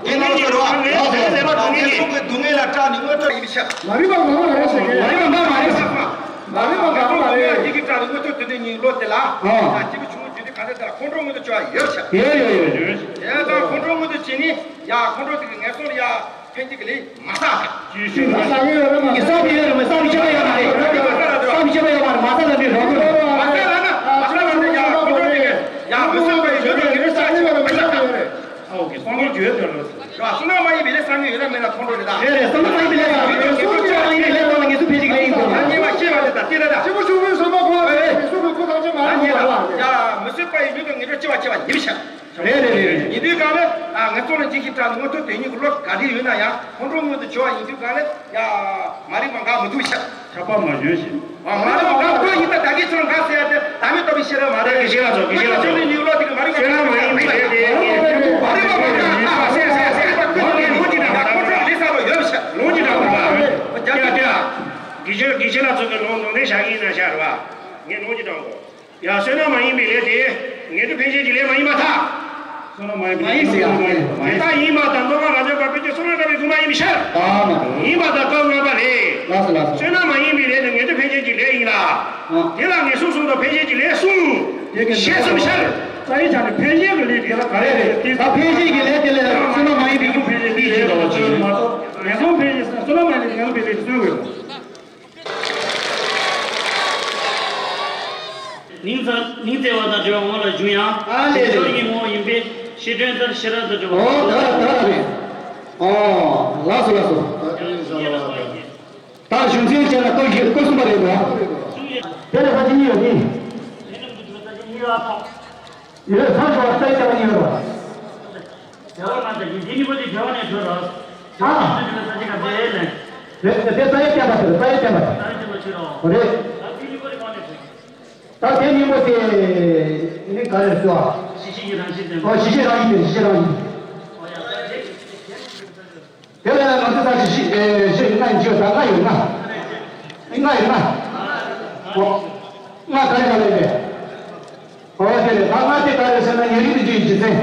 དེ་ནས་ཀྱི་རོ་ལས་ལས་པ་གྲུབ་པའི། སྡུག་བསྔལ་ལ་སྐྲག་ནས་མངོན་མཐོ་ཡིན་ཕྱིར། མ་རིག་པ་ངོ་མ་རེད་ཟེར་གི། མ་རིག་པ་ངོ་མ་རེད་ཟེར་གི། མ་རིག་པ་ངོ་མ་རེད། དེ་གི་སྐྲག་ནས་མངོན་མཐོ་དོན་དེ་ཉིད་བློ་དེ་ལ། ཨ། ཡ། སྐྱེས་བུ་ཆུང་ངུ་རྒྱུད་སྡེ་གང་དེ་ལྟར་ཁོང་ཁྲོ་མངོན་དུ་བྱ་བ་ཡོད་ཕྱིར། ཡོད་ཡོད་ཡོད་ཡོད། དེ་ལྟར་ཁོང་ཁྲོ་མངོན་དུ་བྱས་ནས། ཡ། ཁོང་ཁྲོ་དེ་གིས་ངན་སོང་ལ་ཡ་ཕན་གྱི་གི་ལས་མ་བསགས་ཟེར། ཇི་སྲིད་མ་བསགས་ཡོད་རེད་མ། གི་བསགས་པའི་ཡོད་རེད་མ། བསགས་པའི་ཆད་པ་ཡོད་མ་རེད། བསགས་པའི་ཆད་པ་ཡོད་མ་རེད། མ་བསགས་ལ་འདི་རོགས་རེད། མ་བསགས་ལ་ན་མ་བསགས་ལ་ན་ཡ་ཁོང་ཁྲོ་དེ་གིས་ཡ་མི་བསགས་པའི་ཡོད་ན་ངེས་པར་བསགས་ཆེ་བ་མི་བསགས་ད། ཨོ་ཀེ། སངས་རྒྱས་བརྗོད་དོན་ལ། ར། བསོད་ནམས་མ་ཡིན་པའི་ལས་བསགས་ནས་ཡོད་ན་མེད་ན་ཁོང་ཁྲོ་རེད་ད། རེད་རེད། བསོད་ནམས་མ་ཡིན་པའི་ལས་བསགས་ནས་ཡོད་ན་ངེས་པར་ཆེ་བ་ཡིན་པའི་ལས་བསགས་ན་ངེས་སུ་ཕན་ཞིག་ལས་ཡིན་དགོས་ད། ཉེས་པ་ཤེས་པ་རེད་ད། དེ་རེད་ད། སྐྱེས་བུ་ཆུང་ངུའི་བསམ་པ་གོ་བ་རེད། ངེས་སུ་མི་ཁོ་ཐམས་ཅད་མ་རེད་ཉེས་པ་བ་རེད། ཡ། མི་བསད་པ་ཡི་ལུས་དང་ངེས་པར་ཆེ་བ་ཆེ་བ་ཡིན་ཤག་རེད་རེད་རེད་རེད། ཡིན་དུས་གང་ལ། ཨ། ངན་སོང་ལ་འཇིགས་ཤིང་སྐྲག་ནས་མངོན་མཐོ་དོན་གཉིས་ཀྱི་བློ་ག་འདྲ་ཡོད་ན་ཡང་ཁོང་ཁྲོ་མངོན་དུ་བྱ་བ་ཡིན་དུས་གང་ལ། ཡ། མ་རིག་པ་འགག་མི་ཐུབ་ཤག་ཆགས་པ་མ་བྱོན་ཞིང་། ཨ། མ་རིག་པ་འགག་ཁོ་ཡིན་ད། ད་གིན་ཁྱོད་འགག་ཟེར་ཡ་དེ་བདག་མེད་རྟོགས་པའི་ཤེས་རབ་མ་རེད། ཤེས་རབ་ཚོ་གི་ཤེས་རབ་ཚོ། ཉིད་བློ་དེ་གི་མ་རིག་པ་འགག་ཁོ་ཡིན་པའི་ལས་དེ། མ་རིག་པ་མ་འགག་ཨ། ཟེར་ཟེར་ཟེར་ཁོ་ནི་ལོང་ཅི་འདྲ་འགག་ཁོ་ཚོ་ལས་ས་ལོ་ཡོད་ཤག་ལོང་ཅི་འདྲ་འགག་ཡ་ཡ། དགེ་ཆེ་དགེ་ཆེ་ལ་ཚོ་གི་ལོང་ལོང་ནས་བཞག་གི་ཡིན་ན་ཤར་བ། ངས་ལོང་ཅི་འདྲ་འགོ། ཡ། བསོད་ནམས་མ་ཡིན་པའི་ལས་དེ། ངེས་དོན་འཕེན་བྱེད་ཀྱི་ལས་མ་ཡིན་པར་ཐལ། བསོད་ནམས་མ་ཡིན་པའི་ལས་མ་ཡིན་པར་ཐལ། དེ་ལྟ་ཡིན་པ་དང་མདོ་སྔགས་རབ་འབྱམས་པ་དཔེ་ཆའི་གསུང་རབ་ལྟ་བུའི་དགོངས་པ་ཡིན་པའི་ཕྱིར། ཨ་མ། ཡིན་པ་དང་སྐབས་སྔ་མ་ལས། ལགས་སོ་ལགས་སོ། བསོད་ནམས་མ་ཡིན་པའི་ལས་ནི་ངེས་དོན་འཕེན་བྱེད་ཀྱི་ལས་ཡིན་ལ། ཨ། དེ་ལ་ངེས་སོང་གསུམ་དང་འཕེན་བྱེད་ཀྱི་ལས་གསུམ། དེ་གི་ཞེས་གསུངས་ཤར། རྩ་བའི་ཆ་ནས་འཕེན་བྱེད་ཀྱི་ལས་དེ་ལ་ག་རེ་རེད། ད་འཕེན་བྱེད་ཀྱི་ལས་དེ་ལ་བསོད་ནམས་མ་ཡིན་པའི་ལས་འཕེན་བྱེད་ཀྱི་ལས་ཞེས་པ་ཅིག་མ་གཏོགས། ངན་སོང་འཕེན་བྱེད་བསོད་ནམས་མ་ཡིན་པའི་ངན་སོང་འཕེན་བྱེད་ཀྱི་ལས་གསུམ་ཡོད། ཉིན་བྱེད་ཉིན་བྱེད་པ་དང་བྲལ་བའི་ངང་ལ་བཞུགས་ཡང་། ཨ་ལེ་ལེ། སྦྱོར་གྱི་ངོ་བོ་ཡིན་པས་ཕྱིར་དྲན་ལྟར་ཤེས་རབ་ཏུ་གྲོལ་བ། ཨོ་ད་ད་རེད། ཨོ་ལགས་སོ་ལགས་སོ། ད་གཞུང་ཚན་བྱས་ན་སྐོར་བཞི་སྐོར་གསུམ་པ་རེད་འདུག་དེ་ལས་ཕ་གི་གཉིས་ཡོད་དེ། ཡོད་ཚང་ཞོག་ས་ཡི་ཀྱང་གཉིས་ཡོད་རོ། རྒྱལ་བ་མ་དང་ཡིན་འདི་གཉིས་པོ་དེ་རྒྱལ་བ་ནས་གྲོལ་རོ། ཨ། ས་ཆ་ག་ཚད་ལས། རེད་དེ་ས་ཡི་བསྟན་པ་དེ་རེད། ས་ཡི་བསྟན་པ་དེ། ས་ཡི་བསྟན་པ་ཆོས་རོ། རེད། ད་འདི་གཉིས་པོ་དེ་གང་ནས་གྲོལ། ད་དེ་གཉིས་པོ་དེ་ནི་ག་རེ་ཟེར་བ། གཞི་ཤེས་ཀྱི་རང་བཞིན་ལྡན་པ། ཨོ་གཞི་ཤེས་རང་བཞིན་ལྡན། གཞི་ཤེས་རང་བཞིན། ཨོ་ཡ་ད་དེ། དེ་ལ་ང་ཚོ་ད་གཞི་ཤེས་ཨེ་གཞི་ལྔ་ཡོད་ཀྱི་ཡོད། ད་ལྔ་ཡོད་ལྔ། ལྔ་ཡོད་ལྔ། ཨོ། ལྔ་ག་རེ་ག་རེ་རེད། ཨོ་དེ་རེད། ད་ལྔ་དེ་ག་རེ་ཟེར་ན་ཉེ་རིང་དུ་འཇུག་རྒྱུའི་རྒྱུ་མཚན།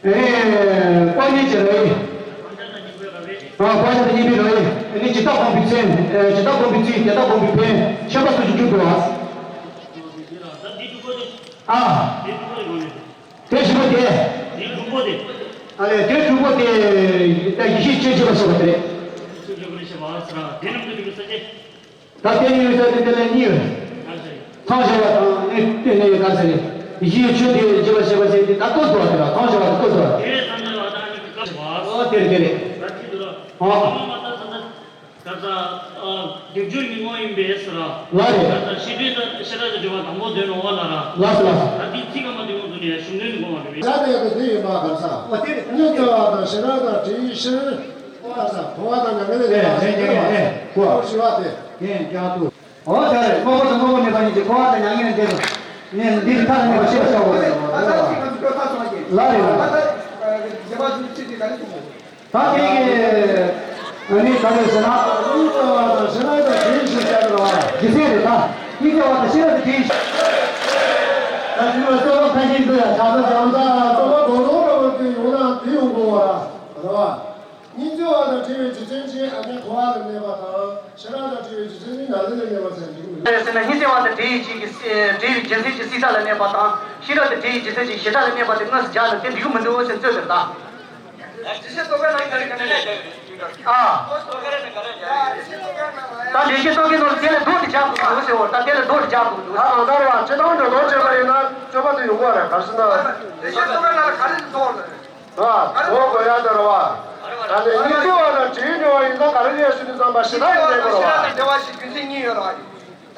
ཨེ། དཔག་ཉལ་གྱི་རོ་ཡིན། ཨ། དཔག་ཉལ་དང་བཅས་པའི་རོ་ཡིན། ཨ་ནི་ཇི་ལྟར་བསྒོམས་པའི་ཚེ། ཨེ། ཇི་ལྟར་བསྒོམས་པའི་ཚེ་དེ་ལྟར་བསྒོམས་པའི་ཕན་ཆད་པ་སོགས་ཀྱི་རྒྱུ་དུ་བ། ཨ། དེ་བཞི་པོ་དེ། ཨ་ལས་དེ་དྲུག་པོ་དེ་ད་ཡེ་ཤེས་སྤྱོད་བྱེད་པ་སོགས་པ་དེ་རེད། ད་དེ་ཡོད་ས་དེ་དེ་ལ་གཉིས་ཡོད། མཚམས་སྦྱར་བ་དང་ནི་བསྟན་ནས་ག་ཟེར་རེད། གཞི་ཡི་ཆོས་དེ་བརྗོད་པར་བྱེད་པ་ཟེར་དེ་ད་ལྟོ་དུ་བ་དེ་ལ་མཚམས་སྦྱར་བ་ལྟོ་དུ་བ། ཨོ་དེ་རེད་དེ་རེད། ཨོ། སྡེབ་སྦྱོར་གྱི་ངོ་ཡིན་པས་ཟེར་ར། ལ་རེད། ཕྱིར་དྲན་དང་ཤེས་རབ་ཏུ་གྲོལ་བ་དང་པོ་འདོན་ནོ་བ་ལ་ར། ལ་སོ་ལ་སོ། ད་འདི་ཚིག་སྐར་མ་འདི་ངོ་འཛུལ་ནས་གཞུང་དོན་ནི་དགོངས་པ་རེད། ཆ་དེ་གི་དེ་ཡིན་པ་ག་ས། ཨོ་དེ་རེད། སྙིང་རྗེ་བ་དང་ཤེས་རབ་དང་དྲི་ཡི་ཕྱིར། ཨོ་ག་ས་གོ་བ་དང་ཉམས་ལེན་ལས་ལས་ལས་ལས་གོ་བ་ཞི་བ་དེ། ཡིན་ཀྱང་ཏུ། ཨོ་ད་རེད། དངོས་པོ་དང་དངོས་པོ་མེད་པ་ཉིད་ཀྱི་གོ་བ་དང་ཉམས་ལེན་དེ་རུ། ངས་འདི་རུ་ཐག་ཉེ་བ་ཤེས་པ་བྱའོ། ལ་རེད་ལ། ད་དེ་གི་ཨ་ནི་ག་རེ་ཟེར་ན། སྙིང་རྗེ་བ་དང་ཤེས་རབ་དང་དྲི་ཡི་ཕྱིར་ཟེར་བ་རེད་བ། རྒྱུ་མཚན་རེད་ད། སྙིང་རྗེ་བ་དང་ཤེས་རབ་དང་དྲི་ཡི་ཕྱིར། ད་དེ་ནི་གཙོ་བོ་ཕན་ཆད་འདུག་ཡ། ད་ལྟ་བྱང་ས་གཙོ་བོ་དོ་དོ་ར་བ་དེ་ཡོང་ན་དེ་ཡོང་དགོས་བ་ར། རེད་བ། སྙིང་རྗེ་བ་དང་བྲལ་བའི་རྒྱུ་མཚན་གྱིས་ཨ་ནི་གོ་བ་ལ་གནས་པ་དང་། ཤེས་རབ་དང་བྲལ་བའི་རྒྱུ་མཚན་གྱིས་ཉམས་ལེན་ལ་གནས་པ་ཟེར་འགྲིག་གི་མི་འདུག་ཟེར་ན། སྙིང་རྗེ་བ་དང་བྲལ་བའི་རྒྱུ་མཚན་གྱིས་བྲལ་བའི་རྒྱུ་མཚན་གྱིས་སྲིད་རྩ་ལ་གནས་པ་དང་། ཤེས་རབ་དང་བྲལ་བའི་རྒྱུ་མཚན་གྱིས་ཞེ་དྲག་ལ་གནས་པ་དེ་དངོས་སུ་སྦྱར་ན་དེ་འགྲིག་གི་མི་འདུག་ཟེར་རྩོད་པ་རེད་ད། ཨ། ད་ལེགས་བཤད་རྟོག་གེའི་ནང་ལ་དེ་ལ་ལྡོག་སྟེ་སྦྱར་དགོས་འདུག་ཟེར་བ་ད། དེ་ལ་ལྡོག་སྟེ་སྦྱར་དགོས་འདུག་ད་གང་ལྟར་བ་སྤྱིར་བཏང་འགྲོ་ལྡོག་བྱས་པ་ཡིན་ན་རྩོད་པ་དེ་ཡོང་གི་རེད། ག་རེ་ཟེར་ན། ལེགས་བཤད་རྟོག་གེའི་ནང་ལ་ག་རེ་ལྡོག་ལ། ཨ། ལྡོག་དགོས་ཡ་དེ་རེད་བ། ད་ནི་སྙིང་རྗེ་བ་དང་དྲི་ཡི་སྨྱོ་བ་ཡིན་ཙང་ག་རེ་ཡོད་ཟེར་དུས་ཙམ་པ་ཞེ་དྲག་ཡིན་ནའི་དགོས་རེད་བ། ཞེ་དྲག་དང་བདེ་བ་ཞེས་རྒྱུ་མཚན་གཉིས་ཡོད་རེད་བ།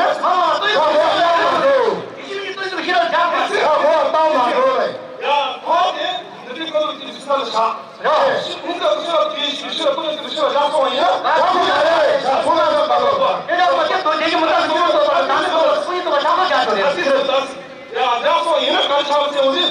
ཡིན་ན་ཚང་མ་ལ་བསྟོད་ཡིག་ཡ་ཧོ་བཏང་མ་འགྲོ། ཡིན་གཅིག་མིན་གཅིག་བསྟོད་ཡིག་ཞིག་ར་རྒྱག་དགོས། ཡ་ཧོ་བཏང་མ་འགྲོ་བས། ཡ་ཧོ་དེ་འདི་འདྲའི་སྐབས་ལ་དེ་ཞིག་ས་ལ་བཞག་ཡ་ཞིག་ཁོང་ཚོ་ཞིག་ལ་དེ་ཞིག་ཞིག་ལ་ཁོང་ཚོ་ཞིག་ལ་བཞག་སོང་བ་ཡིན་ན། ཡ་ཁོང་ཚོ་ཡ་ཡ་ཡ་ཁོང་ཚོ་ཡ་ཁོང་ཚོ་ཡ་ཁོང་ཚོ་ཡ་ཁོང་ཚོ་ཡ་ཁོང་ཚོ་ཡ་ཁོང་ཚོ་ཡ་ཁོང་ཚོ་ཡ་ཁོང་ཚོ་ཡ་ཁོང་ཚོ་ཡ་ཡ་ཡ་སོང་ཡིན་ན་ག་ཆགས་ཚེ་འོ་ཟིན། ཡ་ཡ་སོང་ཡིན་ན་ག་ཆགས་ཚེ་འོ་ཟིན།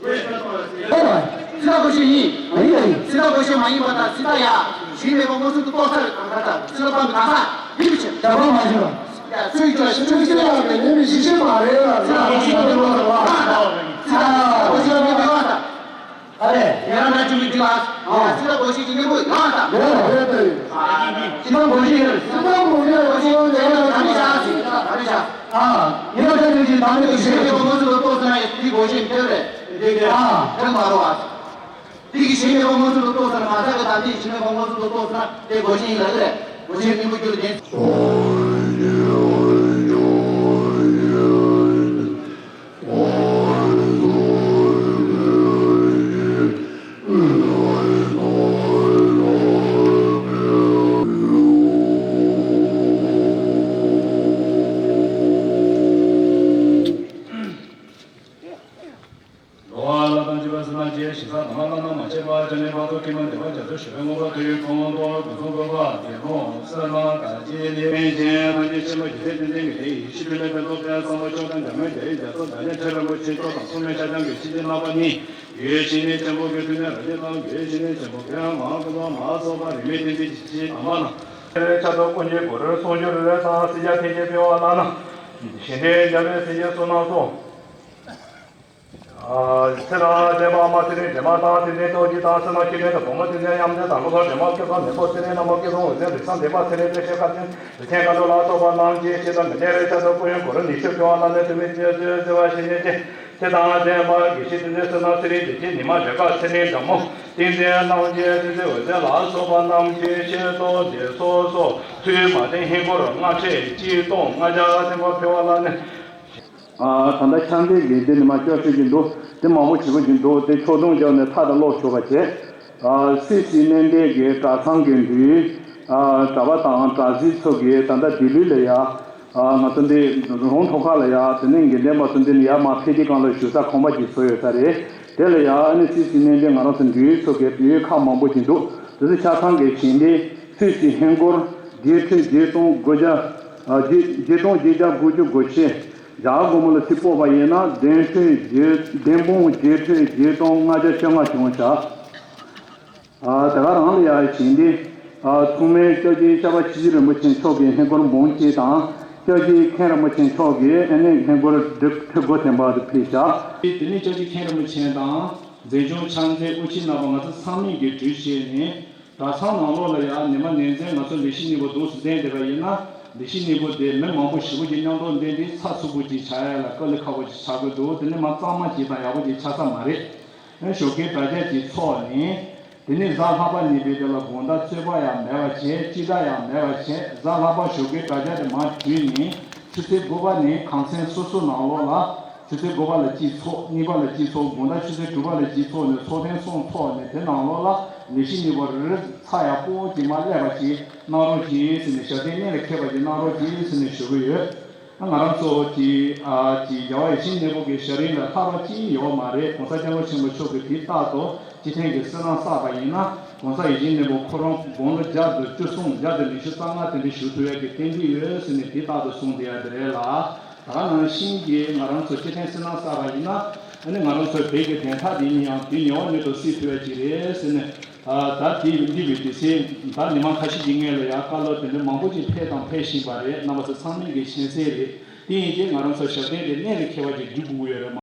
ཨོ་ལ། སྲིད་ད་གོ་ཤེས་ཡིན། ཨ་ཡིན་ཨ་ཡིན། སྲིད་ད་གོ་ཤེས་མ་ཡིན་པ་དང་སྲིད་ད་ཡ། ཞིང་མེད་པ་མངོན་སུམ་དུ་རྟོགས་ཚར་གང་ཁ་ད་སྲིད་ད་པ་མི་གང་ས་ཡིན་པ་ཆེ། ད་པ་མ་ཤེས་པ། ཡ་སུས་ཀྱང་ཤེས་ཤེས་ཡ་མེད་ནི་མི་ཤེས་ཤེས་མ་རེད་ལ། སྲིད་ད་གོ་ཤེས་མ་ཡིན་པ་གང་ས། སྲིད་ད་གོ་ཤེས་མ་ཡིན་པ་གང་ས། ཨ་རེ། ཡ་ར་ན་ཅུ་མི་འདི་ལ། ཡ་སྲིད་ད་གོ་ཤེས་ཀྱི་སྙིང་པོ་ཡང་ད། ཡ་རེད་དེ། སྲིད་ད་གོ་ཤེས་ཡིན། སྲིད་ད་གོ་ཤེས་ཡིན། སྲིད་ད་གོ་ཤེས་ཡིན། ད་མི་ཤ་སི། ད་མི་ཤ། ཨ། ཡིན་ན་དེ་ནི་ད་མི་དེ་ཤེས་ཡོད་མོ་ཚོ་ལ་ཏོག་ཙམ་ཡ་དེ་གོ་ཤེས་ཐེབས་རེད། དེ་ག་ཨ། ཐེབས་མ་རོ་ཨ། དེ་གི་ཤེས་ཡོད་མོ་ཚོ་ལ་ཏོག་ཙམ་མ་ཐག་གི་ད་དེ་ཤེས་ཡོད་མོ་ཚོ་ལ་ཏོག་ཙམ་དེ་གོ་ཤེས་ཡིན་ལ་རེད། གོ་ཤེས་མི་མོ་རྒྱུ་ལ་དེ། ཀྱེ་མ་བདེ་བ་རྒྱ་མཚོ་བཞད་པའི་མངོན་པར་མཐོ་བའི་ཁོང་དུ་དགེ་ཚོགས་ཀུན་པ་དགེ་སློང་སེར་སྣ་དགའ་སྐྱེས་ནི། པཎ་ཆེན་ཐམས་ཅད་ཤེས་པ་རྒྱུད་སྡེ་བསྟན་འཛིན་གྱི་སྡེ་ཡི་ཤེས་འདུལ་ལས་ཕན་ཐོགས་པའི་བསམ་པ་མཆོག་དང་འདྲ་མོས་དེའི་རྒྱ་མཚོ་འདྲ་ལས་ཁྲི་རིན་པོ་ཆེ་མཆོག་དང་མཚུངས་མེད་ཕྱག་རྒྱ་གི་ཆོས་ཀྱི་རྣམ་པ་གཉིས། རྒྱུད་བཤེས་གཉེན་ཆེན་པོ་གི་ཐུགས་ཉིད་རབ་རྒྱས་དང་། རྒྱུད་བཤེས་གཉེན་ཆེན་པོ་གི་ངག་ཀུན་ཏུ་མ་སོགས་པ་རིས་མེད་བསྟན་འཛིན་གྱི་ཆོས་དམ་པ་རྣམས། ཕྱག་རྡོར་ཀུན་གྱི་གུ་རུ་གསུང་སྒྱུར་རོལ་དང་གསེར་སྦྱངས་ཐེག་ཆེན་ཕུལ་བ་ལགས་ན། ཞལ་འདྲེན་རྒྱ་བོད་གསེར་གྱི་བསོད་ནམས་སོགས། ཚེ་རབས་བརྟན་པ་མ་ཚེ་རིང་སྒྲོལ་མ་དང་། བསྟན་འཛིན་རྡོ་རྗེ་དང་། སེར་སྣ་ཆོས་སྒྲོན་དང་། བུ་མོ་བསྟན་འཛིན་དབྱངས་ཅན་དང་། ལོ་ཐོག་སྒྲོལ་མ་སྐལ་བཟང་། མེས་པོ་ཚེ་རིང་། ན་མོ་སྐལ་བཟང་། འོད་ཟེར་རིགས་བཟང་། འདན་མ་ཚེ་རིང་། བདེ་གཤེགས་མཁར་ཆེན། རིན་ཆེན་མཁའ་འགྲོ་ལ་སོགས་པ་རྣམས་ཀྱི་ཆེད་དུ། མི་ལྡན་རེ་ཆ་དང་སྐུ་ཡོན་གུ་རུ་ཉི་ཤུ་ཕུལ་བ་ལགས་ན། དུས་མིན་སྤྱོད་ཚུལ་བརྩེ་བ་བཤེས་གཉེན་ཅན། ཚེ་དང་ལྡན་པ་དགེ་བཤེས་བསྟན་འཛིན་བསོད་ནམས། ཚེ་རིང་བདེ་ཆེན། ཉི་མ་རེ་དཀར། ཚེ་རིང་དགྲ་མོ། བསྟན་འཛིན་རྣམ་རྒྱལ། བསྟན་འཛིན་འོད་ཟེར་ལ་སོགས་པ་རྣམས་ཀྱི་ཆེད་དུ། བདེ་སོགས་སོགས་ཚུལ་མ་བསྟན་ཧིན་སྒོར་ལྔ་ཁྲི་གཅིག་སྟོང་ལྔ་བརྒྱ་ཐམ་པ་ཕུལ་བ་ལགས་ན། ཨ། ད་ལྟ་ཕྱག་འདེབས་ཀྱི་འདི་ནི་མ་ཅོག་ཤོད་ཀྱི་འདུག་དེ་མང་པོ་བྱེད་དགོས་ཀྱི་འདུག་དེ་ཕྱོགས་སྡོམ་བརྒྱབ་ནས་ཐག་དང་ལོག་ཞུ་བ་བྱས། ཨ། སྲིད་སྤྱི་མནན་འབྲེལ་གྱི་གྲྭ་ཚང་གི་འདུས། ཨ། གྲྭ་པ་དང་གྲྭ་གཟིགས་ཚོ་གིས་ད་ལྟ་ལྡི་ལི་ལ་ཡ། ཨ། ང་ཚོ་འདི་རོང་ཐོག་ཁ་ལ་ཡ། དེ་ནས་དགེ་ལྡན་པ་ཚོ་འདི་ནས་ཡར་མར་ཕེབས་དུས་སྒང་ལ་བཞུགས་ས་ཁང་པ་ཅིག་བཟོས་ཡོད་ས་རེད། དེ་ལ་ཡ་ཨ་ནི་སྲིད་སྤྱི་མནན་འབྲེལ་ང་རང་ཚོ་འདུས་ཚོ་གིས་འདུས་ཁག་མང་པོ་ཅིག་འདུག་དེ་ཚོ་ཆ་ཚང་གི་ཞལ་འདེབས་སྲིད་སྤྱི་ཧིན་སྒོར་བརྒྱད་ཁྲི་བརྒྱད་སྟོང་དགུ་བརྒྱ། ཨ། བརྒྱད་བརྒྱད་སྟོང་བརྒྱད་བརྒྱ་དགུ་བཅུ་གོ་གཅིག་བརྒྱ་དགུ་མོ་ལ་ཚིག་སྤོགས་པ་ཡིན་ན་བདུན་ཁྲི་བརྒྱད། བདུན་སྟོང་བརྒྱད་ཁྲི་བརྒྱད་སྟོང་ལྔ་བརྒྱ་བཅོ་ལྔ་བྱུང་བཞག་ཨ། དེ་ག་རང་ལ་ཡ་ཞལ་འདེབས། ཨ། ཐོག་མའི་སྐྱབས་རྗེ་ཤར་པ་ཆོས་རྗེ་རིན་པོ་ཆེ་མཆོག་གིས་ཧིན་སྒོར་འབུམ་གཅིག་དང་། སྐྱབས་རྗེ་མཁན་རིན་པོ་ཆེ་མཆོག་གིས་ཨ་ནི་ཧིན་སྒོར་ཁྲི་དགུ་ཐམ་པ་ཕུལ་བཞག་དེ་ནས་སྐྱབས་རྗེ་མཁན་རིན་པོ་ཆེ་དང་འཛིན་སྐྱོང་ཕྱག་མཛད་དབུ་ཁྲིད་རྣམ་པ་ང་ཚོ་ཚང་མས་ཀྱིས་གྲོས་བྱས་ནས། གྲྭ་ཚང་ནང་ལོགས་ལ་ཡང་ཉི་མ་ནན་ཙན་ང་ཚོ་ལས་གཞི་གཉིས་པོ་འདུག་སེ་བསྟན་བསྡད་པ་ཡིན་ན། ལས་གཞི་གཉིས་པོ་དེ་མི་མང་པོ་ཞེ་པོ་ཅིག་མཉམ་དུ་འདུས་ཏེ་ཚགས་ཚུད་པོ་ཅིག་ཆགས་ཡ་ལ་དཀའ་ལས་ཁག་པོ་ཅིག་ཆགས་ཀྱི་འདུག་དེ་ནི་མ་གཙང་མ་ཅིག་དང་ཡག་པོ་ཅིག་ཆགས་ས་མ་རེད། ཨ། ཞོགས་ཀའི་དྲ་རྒྱ་ཅིག་ཚོགས་ནས། དེ་ནས་གཟའ་ལྷག་པ་ཉིན་པའི་དེ་ལ་དགོང་དག་རྩོད་པ་ཡང་མེད་པ་བྱས། ཅི་འདྲ་ཡང་མེད་པ་བྱས། གཟའ་ལྷག་པ་ཞོགས་ཀའི་དྲ་རྒྱ་དེ་མར་བརྒྱུད་ནས། ཆུ་ཚོད་དགུ་པ་ནས་གང་ཚན་སོ་སོ་ནང་ལོགས་ལ། ཆུ་ཚོད་དགུ་པ་ལ་གཅིག་ཚོགས། གཉིས་པ་ལ་གཅིག་ཚོགས། དགོང་དག་ཆུ་ཚོད་དྲུག་པ་ལ་གཅིག་ཚོགས་ནས་ཚོགས་ཐེངས་གསུམ་ཚོགས་ནས། དེ་ནང་ལོགས་ལ་ལས་གཞི་གཉིས་པོ་རེ་རེ་ཚགས་ཡག་པོ་ཅིག་མར་སླེབས་པ་ཅིག་གནང་རོགས་གྱིས་ཟེར་ནས། ཞབས་བརྟན་སྙིང་ལ་ཁད་པ་ཅིག་གནང་རོགས་གྱིས་ཟེར་ནས་ཞུ་གི་ཡོད། ང་རང་ཚོ་གི། ཨ། གི་རྒྱལ་བ་ཡིད་བཞིན་ནོར་བུ་གི་ཞལ་རས་ལ་ལྷག་པ་ཅི་ཡོད་མ་རེད། གོང་ས་སྐྱབས་མགོན་ཆེན་པོ་མཆོག་གིས་དུས་རྟག་ཏུ་སྤྱི་ཕན་གྱི་བསོད་ནམས་བསགས་པ་ཡིན་ན། གོང་ས་ཡིད་བཞིན་ནོར་བུ་ཁོ་རང་དགུང་ལོ་བརྒྱ་དང་བཅུ་གསུམ། བརྒྱ་དང་ཉི་ཤུ་རྩ་ལྔ་དེ་འདྲ་བཞུགས་ཐུབ་ཡག་གི་རྟེན་འབྲེལ་ཡོད་ཟེར་ནས་དུས་རྟག་ཏུ་གསུངས་བསྡད་ཡག་དེ་རེད་ལ། ད་ག་ནང་བཞིན་གྱི་ང་རང་ཚོ་སྤྱི་ཕན་བསོད་ནམས་བསགས་པ་ཡིན་ན། ཨ་ནི་ང་རང་ཚོའི་བོད་ཀྱི་བདེན་མཐའ་དེ་ནི་ཡང་དུས་ཉེ་བ་ཉིད་དུ་སེལ་ཐུབ་ཡག་ཅིག་རེད་ཟེར་ནས། ཨ། ད་དེ་འདི་བའི་དུས་ཚེས་ད་ཉི་མ་ཁ་ཤས་ཀྱི་སྔོན་ལ་ཡང་བཀའ་སློབ་དེ་འདྲ་མང་པོ་ཅིག་ཕེབས་དང་ཕེབས་བཞིན་པ་རེད། རྣམ་པ་ཚོ་ཚང་མས་ཀྱི་ཤེས་གསལ་རེད། དེ་ཡིན་དུས་ང་རང་ཚོ་ཞབས་བརྟན་དེ་གནད་ལ་འཁེལ་བ་ཅིག་སྒྲུབ་དགོས་ཀྱི་ཡོད་རེད།